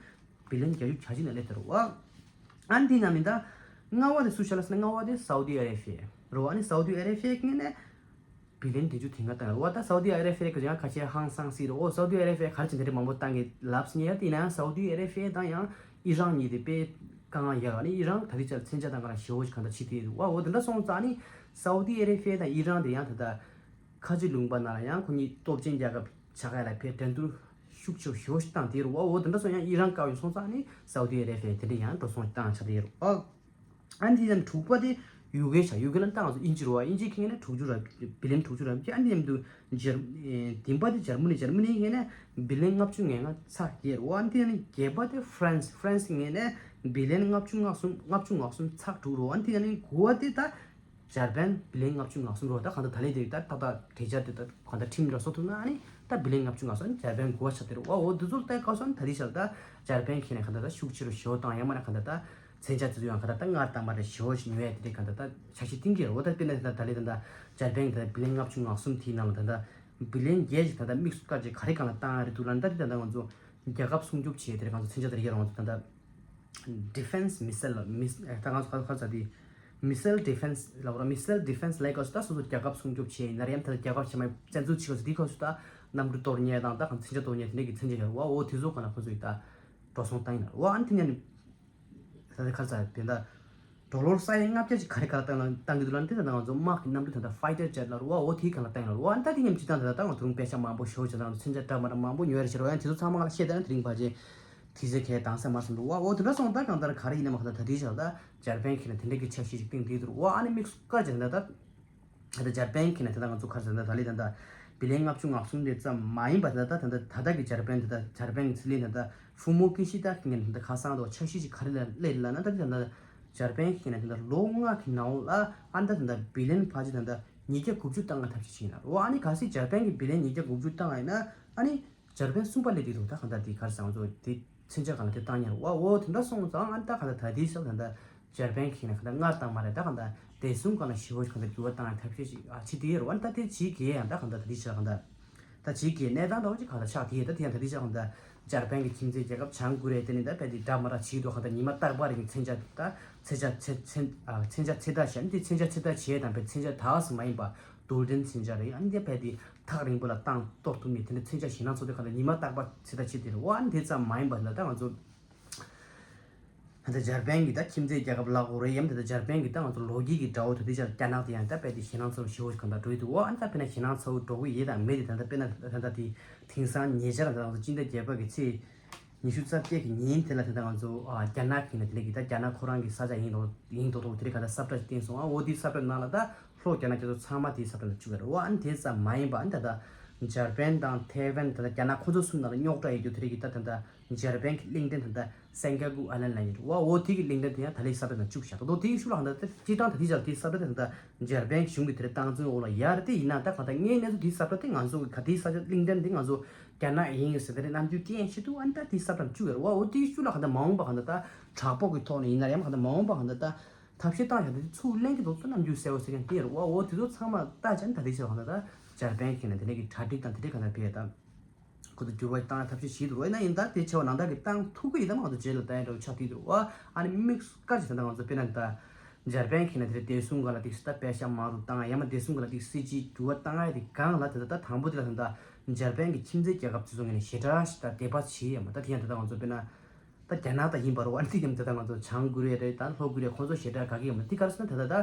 བི་ལི་ཡོན་བརྒྱད་ཅུ་གྱ་གཅིག་ནང་སླེབས་ད་རེད་བ། ཨ་ནི་དེ་ནང་མིན་ད་ལྔ་པ་དེ་སུ་ཆགས་ལབ་ན་ལྔ་པ་དེ་སའུ་དི་ཨ་རེ་བྷི་ཡ་རེད་བ། ཨ་ནི་སའུ་དི་ཨ་རེ་བྷི་ཡ་གི་ངོས་ནས་བི་ལི་ཡོན་བདུན་ཅུ་དོན་ལྔ་བཏང་ཡོད་རེད་བ། ད་སའུ་དི་ཨ་རེ་བྷི་ཡ་གི་ཡང་ཁ་ཤས་ཧང་སང་སྲིད་རེད། འོ་སའུ་དི་ཨ་རེ་བྷི་ཡ་ག་རེ་བྱས་འདི་འདྲ་མང་པོ་བཏང་གི་ལབ་སྲིད་ཡ། དེ་ཡིན་ན་ཡང་སའུ་དི་ཨ་རེ་བྷི་ཡ་དང་ཡང་ཨི་རན་གཉིས་དེ་དཔེ་དཀའ་ངལ་ཡོད་རེད། ཨ་ནི་ཨི་རན་ད་ལྟའི་ཆར་མཚོན་ཆ་དང་ག་རང་ཞེ་བོ་ཞིག་གང་ལྟར་བྱེད་དེ་རེད་བ། འོ་དེ་འདྲ་སོང་ཙང་ཨ་ནི་སའུ་དི་ཨ་རེ་བྷི་ཡ་དང་ཨི་རན་དེ་ཡང་ད་ལྟ་ཁ་ཆེ་ལུང་པ་ནང་ལ་ཡང་ཁོ་གཉིས་སྟོབས་ཆེན་རྒྱལ་ཁབ་ཆགས་ཡ་ལ་ཕར་འགྲན་བསྡུར་ཤུགས་ཆེ་ཞེ་བོ་ཞིག་བཏང་དེ་རེད་བ། འོ་དེ་འདྲ་སོང་ཡང་ཨི་རན་དཀའ་བ་ཞིག་སོང་ཙང་ཨ་ནི་སའུ་དི་ཨ་རེ་བྷི་ཡ་དེ་འདྲ་ཡང་འགྲོ་སོང་བཏང་ཆགས་དེ་རེད་བ། ཨ་ནི་དེ་ནས་དྲུག་པ་དེ་ཡུ་ཀེ་ཆགས། ཡུ་ཀེ་ལ་ད་ང་ཚོ་དབྱིན་ཇི་རེད་བ། དབྱིན་ཇི་གི་ངོས་ནས་དྲུག་ཅུ་ར་བི་ལི་ཡོན་དྲུག་ཅུ་ར་བརྒྱད། ཨ་ནི་དེ་མཉམ་དུ་འཇར་ཨེ་བདུན་པ་དེ་འཇར་མ་ནི། འཇར་མ་ནི་ངོས་ནས་བི་ལི་ཡོན་ལྔ་བཅུ་ང་ལྔ་ཚག་བརྒྱད་རེད་བ། ཨ་ནི་དེ་ནས་བརྒྱད་པ་དེ་ཧྥ་རན་སི། ཧྥ་རན་སི་ངོས་ནས་བི་ལི་ཡོན་ལྔ་བཅུ་ང་གསུམ། ལྔ་བཅུ་ང་གསུམ་ཚག་དྲུག་རེད་བ། ཨ་ནི་དེ་ནས་དགུ་པ་དེ་ད་འཇར་པན་བི་ལི་ཡོན་ལྔ་བཅུ་ང་གསུམ་རེད་བ། ད་གང་ལྟར་ད་ལན་དེ་ད་ཏག་ཏག་གྲོས་འཆར་དེ་ད་གང་ལྟར་ཁྲིམས་འདྲ་བཟོ་ཐུབ་ན་ཨ་ནི་ད་བི་ལི་ཡོན་ལྔ་བཅུ་ང་གསུམ་འཇར་པན་དགུ་པ་ཆགས་དེ་རེད་བ། འོ་འདི་ཚོ་ལྟ་སྐབས་སུ་ཨ་ནི་ད་ལྟའི་ཆར་ད་འཇར་པན་གི་ངོས་ནས་གང་ལྟར་ད་ཤུགས་ཆེ་རུ་ཞེ་བོ་བཏང་ཡང་མིན་ན་གང་ལྟར་ད། མཚོན་ཆ་དེ་ཚོ་ཡང་ག་ད་ལྟ་སྔར་དང་མ་འདྲ་ཞེ་བོ་ཞིག་ཉོ་ཡ་དེ་འདྲའི་ག་ད་ལྟ་འཆར་གཞི་བཏིང་གི་རེད་བ། ད་དཔེར་ན་ད་ལྟ་ད་ལན་ད་ལྟ་འཇར་པན་གྱི་ད་ལྟ་བི་ལི་ཡོན་ལྔ་བཅུ་ང་གསུམ་དེའི་ནང་ལ་ད་ལྟ་བི་ལི་ཡོན་བརྒྱད་ཅིག་ད་ལྟ་དམིགས་སུ་བཀར་ཅིག་ག་རེ་སྒང་ལ་བཏང་ཡ་རེད་འདུག་ལབ་ན། ད་ལྟ་ད་ལྟ་ང་ཚོ་རྒྱལ་ཁབ་སྲུང་སྐྱོབ་བྱེད་དེ་རེད། ང་ཚོ་མཚོན་ཆ་དེ་རེད་ཡ་རང་ཚོ་ད་ལྟ་ཌི་ཕེན་སི་མི་སེལ་ལ་མི་ད་ང་ཚོ་ག་ག་ཚ་དེ་མི་སེལ་ཌི་ཕེན་སི་ལབ་ར། མི་སེལ་ཌི་ཕེན་སི་ལབ་སྐབས་སུ་ད་སོ་སོ་རྒྱལ་ཁབ་སྲུང་སྐྱོབ་བྱེད་ཡིན་ན་རེད། ཡང་ད་ལྟ་རྒྱལ་ཁབ་ཕྱི་མ་བཙན་འཛུལ་བྱེད་སྐབས་སུ་དེའི་སྐབས་སུ་ད་གནམ་གྲུ་གཏོར་མཁན་དང་ད་གང་མཚོན་ཆ་གཏོར་མཁན་དེ་འདྲའི་གི་མཚོན་ཆ་ཡོད་རེད་བ། འོ་དེ་ཚོ་གང་ལ་ཁོ་ཚོ་ཡི་ད་འགྲོ་སོང་བཏང་ཡིན་ན་རེད་བ། ཨ་ནི་དེ་ནས་ནི། ད་ལྟ་ག་རེ་ཟེར་དེ་འདྲ་ཌོ་ལར་ས་ཡ་ལྔ་བརྒྱ་ཅིག་ག་རེ་ག་ལ་བཏང་ལ་བཏང་གི་འདུག་ལབ་ན། དེ་ད་ལྟ་ང་ཚོ་དམག་གི་གནམ་གྲུ་ད་ལྟ་ཕའི་ཊར་ཇེ་ཊི་ལབ་རེད་བ། འོ་དེའི་སྒང་ལ་བཏང་ཡིན་ལབ་རེད་བ། ཨ་ནི་ད་དེ་མཉམ་སྤྱིར་བཏང་ད་ལྟ་ད་ང་ཚོ་རུང་པེ་ཤ་མང་པོ་ཞེ་པོ་ཅིག་དང་མཚོན་ཆ་འདྲ་མ་འདྲ་མང་པོ་ཉོ་ཡ་རེད་ཤི་རེད་བ། ཡང་དེ་ཚོ་ཚང་མ་ག་ལ་བཤད་ད་ན་དེ་རིང་ཕལ་ཆེར་དུས་ཚོད་གས་འདང་ས་མ་སོང་འདུག་བ། འོ་དེ་འདྲ་སོང་ད་གང་ལྟར་ག་རེ་ཡིན་ན་མ་ག་ད་ད་དེའི་ཆར་ད་འཇར་པན་གྱི་ནས་དེ་འདྲ་གི་འཆར་གཞི་ཅིག་བཏིང་བསྡད་འདུག་བ། ཨ་ནི་དམིགས་སུ་བཀར་ཅིག་ད་ལྟ་ད་ད་ལྟ་འཇར་པན་གྱི་ནས་ད་ལྟ་ང་ཚོ་ག་རེ་ཟེར་ན་ད་ལྟ་ད་ལྟ་བི་ལི་ཡོན་ལྔ་བཅུ་ང་གསུམ་དེ་ཙམ་མ་ཡིན་པ། ད་ལྟ་ད་ལྟ་ད་ལྟ་གི་འཇར་པན་ད་ལྟ་འཇར་པན་གྱི་སྲིད་བློན་ད་ལྟ་ཧྥུ་མོ་ཀི་ཤི་ད་གི་ངས་ད་ལྟ་ཁ་སང་དུ་འཆར་གཞི་ཅིག་ག་རེ་ལ་སླེབས་ལབ་ན། ད་ལྟ་ད་ལྟ་འཇར་པན་གྱི་ནས་ད་ལྟ་ལོ་ལྔ་གི་ནང་ལ་ཨ་ད་ད་ལྟ་བི་ལི་ཡོན་ཕལ་ཆེར་ད་ལྟ་ཉིས་བརྒྱ་དགུ་བཅུ་བཏང་ག་ཐབས་ཤེས་བྱེད་ཡིན་ན། འོ་ཨ་ནི་གལ་སྲིད་འཇར་པན་གྱི་བི་ལི་ཡོན་ཉིས་བརྒྱ་དགུ་བཅུ་བཏང་བ་ཡིན་ན་ཨ་ནི། འཇར་པན་གསུམ་པ་སླེབས་བསྡད་འདུག་ད་གང་ལྟར་དེ་ག་རེ་ཟེར་ང་ཚོ་དེ་མཚོན་ཆ་གང་ལ་དེ་བཏང་ཉར་བ། འོ་དེ་འདྲ་སོང་ཙང་ཨ་ནི་ད་གང་ལྟར་ད་དེའི་ཆར་གང་ལྟར་འཇར་པན་གྱི་ནས་གང་ལྟར་སྔར་དང་མ་རེད། ད་གང་ལྟར་བདེ་སྲུང་སྒང་ལ་ཞེ་པོ་གང་ལྟར་འགྱུར་བ་བཏང་ཡ་ཐབས་ཤེས་ཤིག་ཨ་བྱེད་དེ་ཡོད་རེད་བ། ཨ་ནི་ད་དེ་བྱེད་དགོས་ཡང་ད་གང་ལྟར་ད་དེའི་ཆར་གང་ལྟར་ད་བྱེད་དགོས་གནས་སྟངས་འདྲ་བོ་ཅིག་གང་ལྟར་ཆགས་དེ་ཡོད། ད་དེ་ཡང་ད་དེའི་ཆར་གང་ལྟར་འཇར་པན་གྱི་ཁྱིམ་མཚེས་རྒྱལ་ཁབ་བྱང་ཀོ་རི་ཡ་དེ་ནི་ད་བས་དེ་འདྲ་མ་འདྲ་བྱེད་འདུག་གང་ལྟར་ཉི་མ་རྟག་པར་རིང་མཚོན་ཆ་ད་མཚོན་ཆ་ཚེ་ཚེ་ཨ་མཚོན་ཆ་ཚོད་ལྟ་བྱས་ནས་དེ་མཚོན་ཆ་ཚོད་ལྟ་བྱས་དང་བས་མཚོན་ཆ་ད་ག་སེ་མ་ཡིན་པ་རྡུལ་ཕྲན་མཚོན་ཆ་རེད། ཨ་ནི་དེ་བས་དེ་ཐག་རིང་པོ་ལ་བཏང་གཏོར་ཐུབ་མེད། དེ་འདྲ་མཚོན་ཆ་ཞེད་སྣང་ཚོར་དུས་གང་ལྟར་ཉི་མ་རྟག་པར་ཚོད་ལྟ་བྱེད་དེ་རེད་བ། ཨ་ནི་དེ་ཙམ་མ་ཡིན་པ་ལ་ད་ང་ཚོ་ད་ལྟ་འཇར་པན་གྱི་ད་ཁྱིམ་མཚེས་རྒྱལ་ཁབ་ལབ་དགོས་རེད། ཡང་ད་ལྟ་འཇར་པན་གྱི་ད་ང་ཚོ་ལོ་རྒྱུས་ཀྱི་དགྲ་བོ་དེ་དེ་ཆར་རྒྱ་ནག་དེ་ཡང་ད་བས་དེ་ཞེད་སྣང་ཚོར་ཞེ་པོ་ཞིག་གང་ལྟར་འགྲོ་ཡི་འདུག་བ། ཨ་ནི་ད་དཔེར་ན་ཞེད་སྣང་ཚོར་འགྲོ་གི་ཡོད་དང་མེད་དེ་ད་ལྟ་དཔེར་ན་ད་ལྟ་དེ་དེང་སང་ཉེ་ཆར་ད་ང་ཚོ་སྤྱི་ཟླ་བརྒྱད་པ་གི་ཚེས་ཉི་ཤུ་རྩ་བརྒྱད་ཀྱི་ཉིན་དེ་ལ་དེ་ལྟར་ང་ཚོ་ཨ་རྒྱ་ནག་གི་ནས་དེ་ལས་ཀྱི་ད་རྒྱ་ནག་ཁོ་རང་གི་ས་ཆ་ཡིན་དོ་ཡིན་དོ་དོ་དེ་རིང་ག་ད་ས་བཀྲ་ཞིག་བཏིང་སོང་། ཨ་འོ་དེའི་ས་བཀྲ་ནང་ལ་ད་ ལྷོ་རྒྱ་ནག་རྒྱ་མཚོ་ཚང་མ་དེའི་ས་བཀྲ་ནང་བཅུག་ཡོད་རེད་བ། ཨ་ནི་དེ་ཙམ་མ་ཡིན་པ། ཨ་ནི་ད་ལྟ་འཇར་པན་དང་ཐའེ་ཝན། ད་ལྟ་རྒྱ་ནག་ཁོ་ཚོ་གསུམ་ནང་ལ་རྙོག་དྲ་ཡོད་རྒྱུ་དེ་རིགས་ཀྱི་ད་ད་ལྟ་འཇར་པན་གྱི་གླིང་ཕྲན་ད་ལྟ་སེན་ཀ་གུ་ཨའི་ལན་ལབ་ཡོད་རེད་བ། འོ་དེ་གི་གླིང་ཕྲན་དེ་ཡང་ད་ལྟའི་ས་བཀྲ་ནང་བཅུག་བཞག་ད་དོ་དེའི་ཤུགས་ལ་ཧ་ད་ལྟ་སྤྱིར་བཏང་ད་ལྟའི་ཆར་དེའི་ས་བཀྲ་དེ་ད་ལྟ་འཇར་པན་གྱི་གཞུང་གི་དེ་རེད་སྟངས་འཛིན་འོག་ལ་ཡོད་རེད། དེ་ཡིན་ན་ད་གང་ལྟར་ངས་གནས་ཚུལ་དེའི་ས་བཀྲ་དེ་ང་ཚོ་ག་དེའི་ས་བཀྲ་གླིང་ཕྲན་དེ་ང་ཚོ་རྒྱ་ནག་ཡིན་ཟེར་དེ་རེད་ནམ་རྒྱུན་སྐད་ཆ་བཤད་དུས། ཨ་ནི་ད་དེའི་ས་བཀྲ་བཅུག་ཡོད་རེད་བ། འོ་དེའི་ཤུགས་ལ་ཧ་ད་མ་འོངས་པ་ཧ་ད་ད་དྲག་པོ་གི་ཐོག་ནས་ཡིན་ན་ཡང་ཧ་ད་མ་འོངས་པ་ཧ་ད་ད་ཐབས་ཤེས་བཏང་བཞག་དེ་ཚུར་ལེན་གྱི་འདུག་ཚུར་ནམ་རྒྱུན་གསལ་བོ་གསལ་མཁན་དེ་རེད་བ། འོ་དེ་ཚོ་ཚང་མ་ལྟ་བྱས་ན་ད་དེའི་ཆར་ཧ་ད་ད་འཇར་པན་གྱི་ནས་དེ་འདྲ་གི་གྲ་སྒྲིག་དང་དེ་འདྲ་ག་ད་བྱས་ད། ཁོ་ཚོ་འགྱུར་བ་བཏང་ཐབས་ཤེས་བྱེད་འདུག་ཡིན་ན་ཡིན་ད་དེ་ཆེ་བ་ནང་ལྟར་གྱི་བཏང་ཐུབ་ཀྱི་ཡིན་ད་མ་གཏོགས་རྗེས་ལ་ད་ཡང་འདྲ་བོ་ཆགས་བསྡད་འདུག་བ། ཨ་ནི་དམིགས་བཀར་གྱི་ད་ལྟ་ང་ཚོ་དཔེར་ན་ད་འཇར་པན་གྱི་ནས་དེ་བདེ་སྲུང་སྒང་ལ་ཏིག་ཙམ་ད་པད་ཤག་དམར་རུ་བཏང་ཡང་མ་བདེ་སྲུང་སྒང་ལ་ཏིག་སྲིད་ཇུས་འགྱུར་བ་བཏང་ཡ་དེ་སྒང་ལ་ད་ལྟ་དང་པོ་དེ་ལ་ད་ལྟ་འཇར་པན་གྱི་ཁྱིམ་མཚེས་རྒྱལ་ཁབ་དེ་ཚོ་ངོས་ནས་ཞེ་དྲག་ཞིག་ད་དད་པ་བྱེད་ཡ་མ་ད་དེ་ཡང་ད་ལྟ་ང་ཚོ་དཔེར་ན། ད་རྒྱ་ནག་ད་ཡིན་པ་རེད་བ། ཨ་ནི་དེ་ཡང་ད་ལྟ་ང་ཚོ་བྱང་ཀོ་རི་ཡ་རེད་ད་ལྷོ་ཀོ་རི་ཡ་ཁོང་ཚོ་ཞེ་དྲག་དགའ་གི་ཡོད་མ་རེད། དེ་ག་རེ་ཟེར་ན་ད་ལྟ་ད་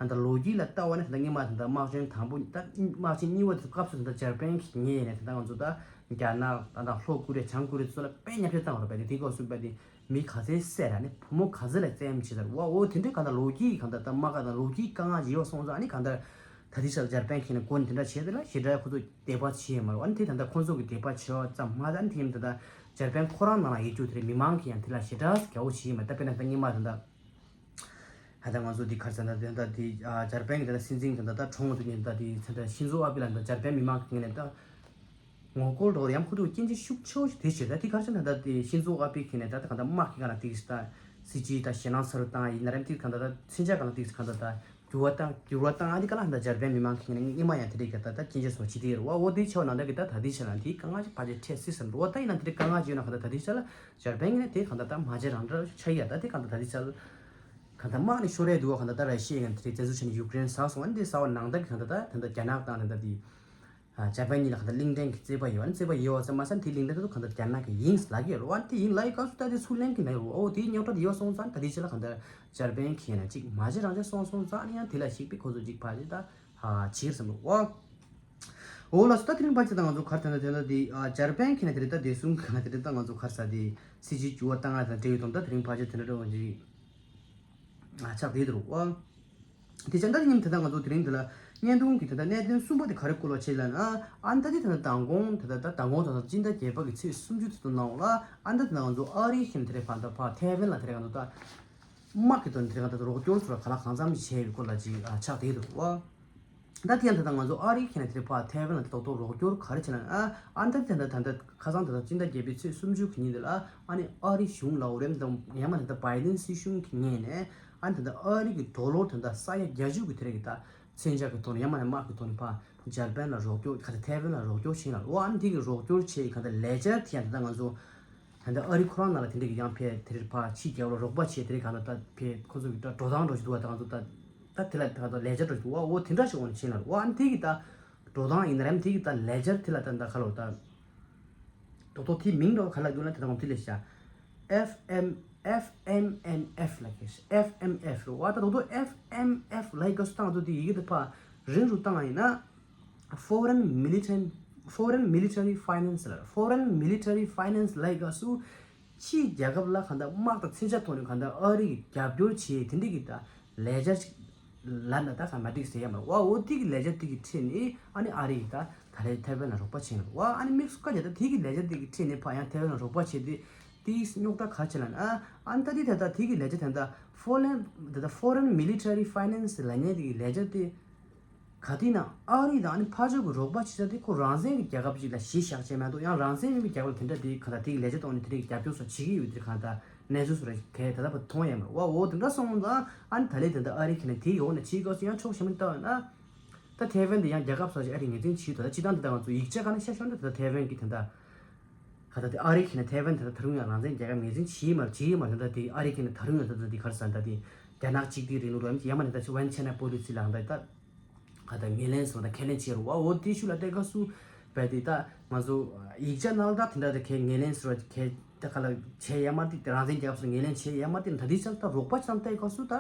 ཧ་ད་ལོ་རྒྱུས་ལ་ལྟ་བ་ནི་ད་ལྟ་སྔོན་མ་ད་ལྟ་དམག་ཆེན་དང་པོ་ད་དམག་ཆེན་གཉིས་པ་དེ་སྐབས་སུ་ད་ལྟ་འཇར་པན་གྱིས་ངོས་ནས་ད་ལྟ་ང་ཚོ་ད་རྒྱ་ནག་ད་ལྟ་ལྷོ་ཀོ་རི་ཡ་བྱང་ཀོ་རི་ཡ་ཚོ་ལ་དཔེ་ཉམས་ཆག་བཏང་བ་རེད་པས། དེ་དེ་སྐབས་སུ་པས་དེ་མི་ག་ཚོད་བསད་ར་ནི་བུ་མོ་ག་ཚོད་ལ་བཙན་གཡེམ་བྱེད་ཟེར་བ། འོ་དེ་འདྲའི་གང་ལྟར་ལོ་རྒྱུས་གང་ལྟར་ད་དམག་ག་དང་ལོ་རྒྱུས་དཀའ་ངལ་ཡོད་སོང་ཙང་ཨ་ནི་གང་ལྟར། ད་ལྟའི་ཆར་འཇར་པན་གྱིས་ནི་འགོ་ནས་དེ་འདྲ་བྱས་དེ་ལ་ཞེ་དྲག་ཁོ་ཚོ་དད་པ་བྱེད་ཡོད་མ་རེད། ཨ་ནི་དེ་ད་ལྟ་ཁོ་ཚོ་གི་དད་པ་བྱེད་ཡ་ཙམ་མ་ཟད་ཨ་ནི་དེ་ཡིན་ད་ལྟ་འཇར་པན་ཁོ་རང་ནང་ལ་ཡོད་རྒྱུ་དེ་རེད། མི་མང་གིས་ཡང་དེ་ལ་ཞེ་དྲག་དགའ་བོ་བྱེད་ཡོད་མ་རེད། ད་དཔེར་ན་ད་སྔོན་མ་ད་ལྟ་ཧ་ད་ང་ཚོ་འདི་ག་རེ་ཟེར་ན་ད་ད་དེ་འཇར་པན་གྱི་ད་ལྟ་སྲིད་འཛིན་གྱི་ད་ལྟ་གྲོངས་འདུག་ཉིན་ད་དེ་ད་ལྟ་ཤིན་ཛོ་ཨ་བྷེ་ལ་ད་འཇར་པན་མི་མང་གི་ངོས་ནས་ད། ངོ་རྒོལ་འགྲོ་ཡང་ཁོ་ཚོ་སྐྱོན་ཆ་ཤུགས་ཆེ་བོ་ཞིག་དེ་བྱེད་ད་དེ་ག་རེ་ཟེར་ན་ད་ལྟ་དེ་ཤིན་ཛོ་ཨ་བྷེ་གི་ནས་ད་ལྟ་གང་ལྟར་དམག་གི་སྒང་ལ་ཏིག་ཙམ་ད་སྲིད་ཇུས་ད་ཞེད་སྣང་ཚ་རུ་བཏང་ཡིན་ན་རེད། ཏིག་གང་ལྟར་ད་མཚོན་ཆ་སྒང་ལ་ཏིག་ཙམ་གང་ལྟར་ད་འགྱུར་བ་བཏང་འགྱུར་བ་བཏང་ཨ་དེ་ག་ལ་ཧ་ད་འཇར་པན་མི་མང་གི་ནས་སྔོན་མ་ཡང་དེ་རིགས་ག་ད་ད་སྐྱོན་ཆ་སོགས་བྱེད་དེ་ཡོད་རེད་བ། འོ་དེ་ཆེ་བ་ནང་ལྟར་གི་ད་ད་དེ་ཆེ་ལ་དེ་དཀའ་ངལ་ཞིག་ཕལ་ཆེར་འཕྲད་སྲིད་ཟེར་འགྲོ་བ། ད་ཡིན་ན་དེ་རིགས་དཀའ་ངལ་ཅིག་ཡོད་ན་ག་ད་ད་དེ་ཆ་ལ་འཇར་པན་གི་ནས་དེ་གང་ལྟར་ད་མ་བྱས་རང་འདྲ་ཆགས་ཡ། ད་དེ་གང་ལྟར་ད་དེ་ཆ་ལ་གང་ལྟར་དམག་ནི་ཤོར་རེད་འདུག་བ། གང་ལྟར་ད་ར་ཤི་ཡ་གི་དེ་རིགས་བཙན་འཛུལ་བྱས་ནས་ཡུཀ་རེན་ཟ་སོང་། ཨ་ནི་དེ་ཟ་བ་ནང་ལྟར་གི་གང་ལྟར་ད་ད་ལྟ་རྒྱ་ནག་དང་ད་ལྟ་དེ། ཨ་འཇར་པན་གཉིས་ལ་གང་ལྟར་གླེང་སྟེགས་ཀྱི་རྩོད་པ་ཡོད། ཨ་ནི་རྩོད་པ་ཡོད་པ་ཙམ་མ་ཟད་དེའི་གླེང་སྟེགས་དེ་ཚོ་གང་ལྟར་རྒྱ་ནག་གིས་ཡིན་ལབ་ཀྱི་ཡོད་རེད། ཨ་ནི་དེ་ཡིན་ལབ་ཡོད་སྐབས་སུ་ད་དེ་ཚུར་ལེན་གྱི་མེད་རེད། ཨོ་དེའི་རྙོག་དྲ་དེ་ཡོད་སོང་ཙང་ད་དེ་ཕྱི་ལ་གང་ལྟར་འཇར་པན་གྱིས་ན་ཅིག་མ་བྱེད་རང་བྱེད་སོང་སོང་ཙང་ཨ་ནི་ཡང་དེ་ལ་གཞིགས་པའི་ཁོ་ཚོ་ཅིག་ཕར་ཅིག་ད་ཨ་བྱེད་བསམ་རེད། ཨོ་ལགས་སོ། ད་དེ་རིང་ཕར་ཅིག་ད་ང་ཚོ་ག་རེ་ད་ད་ད་དེ་ཨ་འཇར་པན་གྱིས་ན་དེ་རེད། ད་བདེ་སྲུང་གི་ན་དེ་རེད། ད་ང་ཚོ་ག་རེ་ཟ་དེ་སྲིད་ཇུས་འགྱུར་བ་བཏང་ང་དང་འབྲེལ་ཡོད་དང་ད་དེ་རིང་ཕར་ཅིག་དེ་འདྲ་འདྲ་བོ་ཅིག་ཨ་ཆགས་བསྡད་འདུག་ཨ། དེ་ཅང་ད་ཉིན་དེ་ད་ང་ཚོ་དེ་རིང་འདི་ལ་བརྙན་ཐུང་གི་དེ་ད་གནད་དོན་གསུམ་པ་དེ་ག་རེ་སྐོར་ལ་བྱས་ལབ་ན། ཨ་ནི་ད་དེ་ད་ད་མདང་དགོང་དེ་ད་ད་མདང་དགོང་ད་ད་སྤྱི་ཟླ་བརྒྱད་པ་གི་ཚེས་སུམ་ཅུ་དེ་ཚོ་ནང་ལ་ཨ་ནི་ད་དེ་ད་ང་ཚོ་ཨ་རི་གཞན་དེ་རེད་ཕ་ད་ཕ་ཐའེ་ཝན་ལ་དེ་རེད་ང་ཚོ་ད་དམག་གི་དོན་དེ་རེད་ང་ད་ད་རོགས་སྐྱོར་ཚོ་ལ་ག་ལ་གང་འཚམ་ཞིག་བྱས་ཡོད་སྐོར་ལ་ཅིག་ཨ་ཆགས་བསྡད་འདུག་ཨ། ད་དེ་ཡང་ད་ལྟ་ང་ཚོ་ཨ་རི་གཞན་དེ་རེད་ཕ་ཐའེ་ཝན་ལ་དེ་ད་ད་རོགས་སྐྱོར་ག་རེ་བྱས་ལབ་ན། ཨ་ཨ་ནི་ད་དེ་ད་ད་ད་ཁ་སང་ད་ད་སྤྱི་ཟླ་བརྒྱད་པའི་ཚེས་སུམ་ཅུ་གི་ཉིན་དེ་ལ་ཨ་ནི་ཨ་རི་གཞུང་ལ་འོ་རེམ་ད་ཡང་མ་ད་ད་བའི་ཌེན་སྲིད་གཞུང་གི་ངོས་ནས་ཨ་ནི་ད་ད་ཨ་རི་གི་ཌོ་ལར་ད་ད་ས་ཡ་བརྒྱད་ཅུ་གི་དེ་རེད་གི་ད་མཚོན་ཆ་གི་ཐོག་ནས་ཡང་མ་ནས་དམག་གི་ཐོག་ནས་ཕར་འཇར་པན་ལ་རོགས་སྐྱོར་ག་ཚོད་ཐའེ་ཝན་ལ་རོགས་སྐྱོར་བྱས་ལ། འོ་ཨ་ནི་དེ་གི་རོགས་སྐྱོར་བྱས་ག་ཚོད་ལེ་ཇར་དེ་ཡང་ད་ལྟ་ང་ཚོ་ད་ལྟ་ཨ་རི་ཁོ་རང་ནང་ལ་དེ་འདྲ་གི་ཡང་ཕེ་དེ་རེད་ཕར་ཕྱི་རྒྱལ་ལ་རོགས་པ་བྱས་དེ་རེད་གང་ལྟར་ད་ཕེ་ཁོ་ཚོ་གི་ད་འགྲོ་སྟངས་འགྲོ་བཞིན་འདུག་བ། ད་ང་ཚོ་ད་ད་དེ་ལ་ད་ལྟ་ལེ་ཇར་འགྲོ་བཞིན་འདུག་བ། འོ་དེ་འདྲ་ཞིག་འོང་ནས་བྱས་ལ། འོ་ཨ་ནི་དེ་གི་ད་འགྲོ་སྟངས་ཡིན་ན་རེད་དེ་གི་ད་ལེ་ཇར་དེ་ལ་ད་ད་ག་ལོ་ད་ད་ད་དེ་མིང་འགྲོ་ག་ལ་འགྱུར་ན་ད་ད་ང་ཚོ་དེ་ལས་བྱ། F M F M N F ལ་ཁེ་ཤི་F M F རོ་བ། ད་དོ་དོ་F M F ལ་ཡི་ག་སུ་ཏང་དོ་དེ་ཡི་གེ་དེ་ཕ་རིང་རུ་བཏང་ཡིན་ན། Foreign Military Foreign Military Finance ལ་Foreign Military Finance ལ་ཡི་ག་སུ་ཕྱིའི་རྒྱལ་ཁབ་ལ་གང་ལྟར་དམག་དང་མཚོན་ཆ་ཐོག་ནས་གང་ལྟར་ཨ་རི་གི་རྒྱབ་སྐྱོར་བྱེད་དེ་འདྲ་གི་ད་ལས་འཆར་ཞིག་ལབ་ན་ད་ག་མ་འགྲིག་ཟེར་ཡ་མ་རེད་བ། འོ་དེ་གི་ལས་འཆར་དེ་གི་ཁྲིད་ནས་ཨ་ནི་ཨ་རི་གི་ད་ད་ལས་ཐའེ་ཝན་ལ་རོགས་པ་བྱེད་ཡ་མ་རེད་བ། ཨ་ནི་དམིགས་སུ་བཀར་ཡ་ད་དེ་གི་ལས་འཆར་དེ་གི་ཁྲིད་ནས་ཕ་ཡང་ཐའེ་ཝན་ལ་རོགས་པ་བྱེད་དེ། དེའི་རྙོག་དྲ་ག་ཆེ་ལ་ན། ཨ་ནི་ད་དེ་ད་ལྟ་དེ་གི་ལས་འཆར་དེ་ད་Foreign ད་ལྟ་Foreign Military Finance ལབ་མཁན་དེ་གི་ལས་འཆར་དེ་ག་དེ་ན་ཨ་རི་དང་ཨ་ནི་ཕར་ཕྱོགས་ཀྱི་རོགས་པ་བྱེད་ས་དེ་ཁོ་རང་བཙན་གྱི་རྒྱལ་ཁབ་ཅིག་ལ་གཞི་བཞག་བྱས་མ་གཏོགས་ཡང་རང་བཙན་མིན་པའི་རྒྱལ་ཁབ་ལ་དེ་འདྲ་དེ་ག་ད་དེ་གི་ལས་འཆར་ཐོག་ནས་དེ་འདྲ་གི་རྒྱབ་སྐྱོར་སོགས་བྱེད་ཀྱི་ཡོད་དེ་ག་ད་གནས་ཚུལ་སོགས་རེ་གས་ད་ལྟ་བར་མཐོང་ཡ་མ་རེད་བ། འོ་དེ་འདྲ་སོང་ཙང་ཨ་ནི་ད་ལས་དེ་འདྲ་ཨ་རི་ཁྱེད་ནས་དེ་ཡོང་ནས་བྱེད་དགོས་སུ་ཡང་ཕྱོགས་གཞན་མ་ལྟ་བ་ན། ད་ཐའེ་ཝན་དེ་ཡང་རྒྱལ་ཁབ་སོགས་ཤིག་ཨ་རི་ངོས་འཛིན་བྱེད་དོ། ད་སྤྱི་བཏང་དེ་ད་ང་ཚོ་ཡིག་ཆ་ག་ནས་ཤ་ཤོར་འདྲ་དེ་ད་ཐའེ་ཝན་གྱི་དེ་འདྲ། ག་ད་དེ་ཨ་རི་ཁྱེད་ནས་ཐའེ་ཝན་དེ་ད་ད་རུང་ཡང་རང་བཙན་རྒྱལ་ཁབ་ངོས་འཛིན་བྱེད་མ་བྱེད་མ་རེད། ད་དེ་ཨ་རི་ཁྱེད་ནས་ད་རུང་ཡང་ད་ད་དེ་ག་རེ་ཟ་ད་དེ་རྒྱ་ནག་གཅིག་སྡུད་རིང་ལུགས་རམ་ཡང་མ་ནས་ད་ཆི་ཝན་ཆའི་ན་པོ་ལི་སི་ལ་ཧང་ད་ད་ག་ད་ངོས་ལེན་སོང་ད་ཁས་ལེན་བྱེད་རུ་བ། འོ་དེ་ཤུ་ལ་ལྟ་ག་སུ་བས་དེ་ད་ང་ཚོ་ཡིག་ཆ་ནང་ལ་ད་དེ་འདྲ་དེ་ཁས་ངོས་ལེན་སོང་ཁས་ད་ག་ལ་བྱེད་ཡ་མ་དེ་རང་བཙན་རྒྱལ་ཁབ་སུ་ངོས་ལེན་བྱེད་ཡ་མ་དེ་ད་དེ་ཆ་ད་རོགས་པ་ཆ་ལྟ་ག་སུ་ད།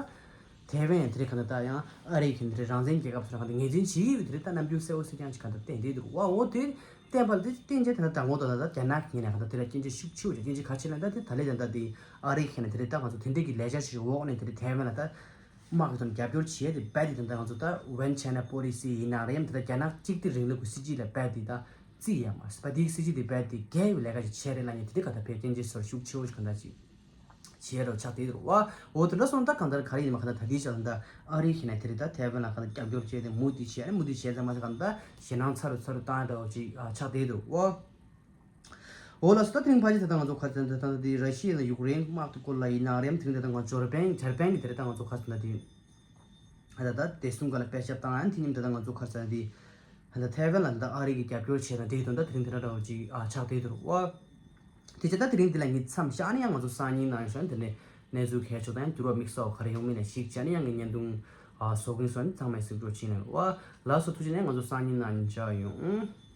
ཐའེ་ཝན་ཡང་དེ་རིང་ག་ད་ད་ཡང་ཨ་རི་གི་འདི་རང་བཙན་རྒྱལ་ཁབ་སུ་ག་ད་ངོས་འཛིན་བྱེད་ཀྱི་ཡོད་དེ་རིང་ད་ནམ་རྒྱུན་གསལ་བོ་གསལ་རྐྱང་ཅིག་ག་ད་བསྟན་བསྡད་འདུག་བ། འོ་དེ་བསྟན་པ་དེ་བསྟན་བྱས་དེ་ད་དང་པོ་ད་ད་ད་རྒྱ་ནག་གི་ངོས་ནས་ག་ད་དེ་ལ་སྐྱོན་ཆ་ཤུགས་ཆེ་བོ་ཅིག་སྐྱོན་ཆ་ག་ཆེ་ན་ད་དེ་ད་ལས་ད་ད་དེ་ཨ་རི་གི་ནས་དེ་རིང་ད་ང་ཚོ་དེ་འདྲས་ཀྱི་ལས་འཆར་ཞིག་འོག་ནས་དེ་རིང་ཐའེ་ཝན་ལ་ད་ དམག་གི་ཐོག་ནས་རྒྱབ་སྐྱོར་བྱས་ཏེ་རྦད་དེ་ད་ལྟ་ང་ཚོ་ད་One China Policy ཡིན་ན་རེད་ཡང་ད་ལྟ་རྒྱ་ནག་གཅིག་སྡུད་རིང་ལུགས་ཀྱི་སྲིད་ཇུས་ལ་རྦད་དེ་ད་རྩིས་ཡས་མ་རེད་པ། དེའི་སྲིད་ཇུས་དེ་རྦད་དེ་འགལ་བའི་ལས་ཀ་ཞིག་བྱས་རེད་ལབ་མཁན་དེ་འདྲ་ག་ད་ཕེབས་སྐྱོན་བརྗོད་ཚོར་ཤུགས་ཆེ་བོ་ཞིག་ག་ད་ཅིག་བྱས་རོགས་ཆགས་བསྡད་འདུག་བ། འོ་དེ་འདྲ་སོང་ད་གང་ལྟར་ག་རེ་ཡིན་མ་ག་ད་ད་ལྟའི་ཆ་ལ་ད་ཨ་རི་ཡིན་ན་དེ་རེད་ད་ཐའེ་ཝན་ལ་ག་ད་རྒྱབ་སྐྱོར་བྱས་ཏེ་མུ་མཐུད་བྱས་རེད། མུ་མཐུད་བྱས་ཙང་མ་ཟད་ག་ད་ཞེད་སྣང་ཚ་རུ་ཚ་རུ་བཏང་འདྲ་བོ་ཅིག་ཆགས་བསྡད་འདུག་བ། འོ་ལགས་སོ། ད་དེ་རིང་ཕལ་ཆེར་ད་ལྟ་ང་ཚོ་ག་ཚོད་ད་ལྟ་དེ་ར་ཤི་ཡ་དང་ཡུཀ་རེན་དམག་དེ་སྐོར་ལ་ཡིན་ན་རེད་དེ་རིང་ད་ལྟ་ང་ཚོ་འཇར་པན་འཇར་པན་གྱི་དེ་རེད་ད་ང་ཚོ་ག་ཚོད་ད་དེ་ད་ད་བདེ་སྲུང་སྒང་ལ་པད་ཞབས་བཏང་ཡང་དེ་ཉིན་ད་ལྟ་ང་ཚོ་ག་ཚོད་ད་དེ་ད་ལྟ་ཐའེ་ཝན་ལ་ད་ལྟ་ཨ་རི་གི་རྒྱབ་སྐྱོར་བྱས་ན་དེ་དོན་ད་དེ་རིང་དེ་འདྲ་འདྲ་བོ་ཅིག་ཆགས་བསྡད་འདུག་བ། དེ་བྱས་ད་དེ་རིང་འདི་ལ་ངས་མཚམས་བཞག་ནས་ཡང་ང་ཚོ་སང་ཉིན་ནང་ཡང་ཤོད་དེ་ནས་གནས་ཚུལ་གལ་ཆེ་དང་ཡང་འགྱུར་བ་དམིགས་བསལ་བ་ག་རེ་ཡོང་མིན་ནས་ཞིག་བྱས་ནས་ཡང་ངས་བརྙན་ཐུང་བཟོ་གིན་སོང་ནས་ཚང་མས་གཟིགས་རོགས་བྱེད་གནང་བ། ལགས་སོ། ཐུགས་རྗེ་ཆེ། ང་ཚོ་སང་ཉིན་ནང་མཇལ་ཡོང་།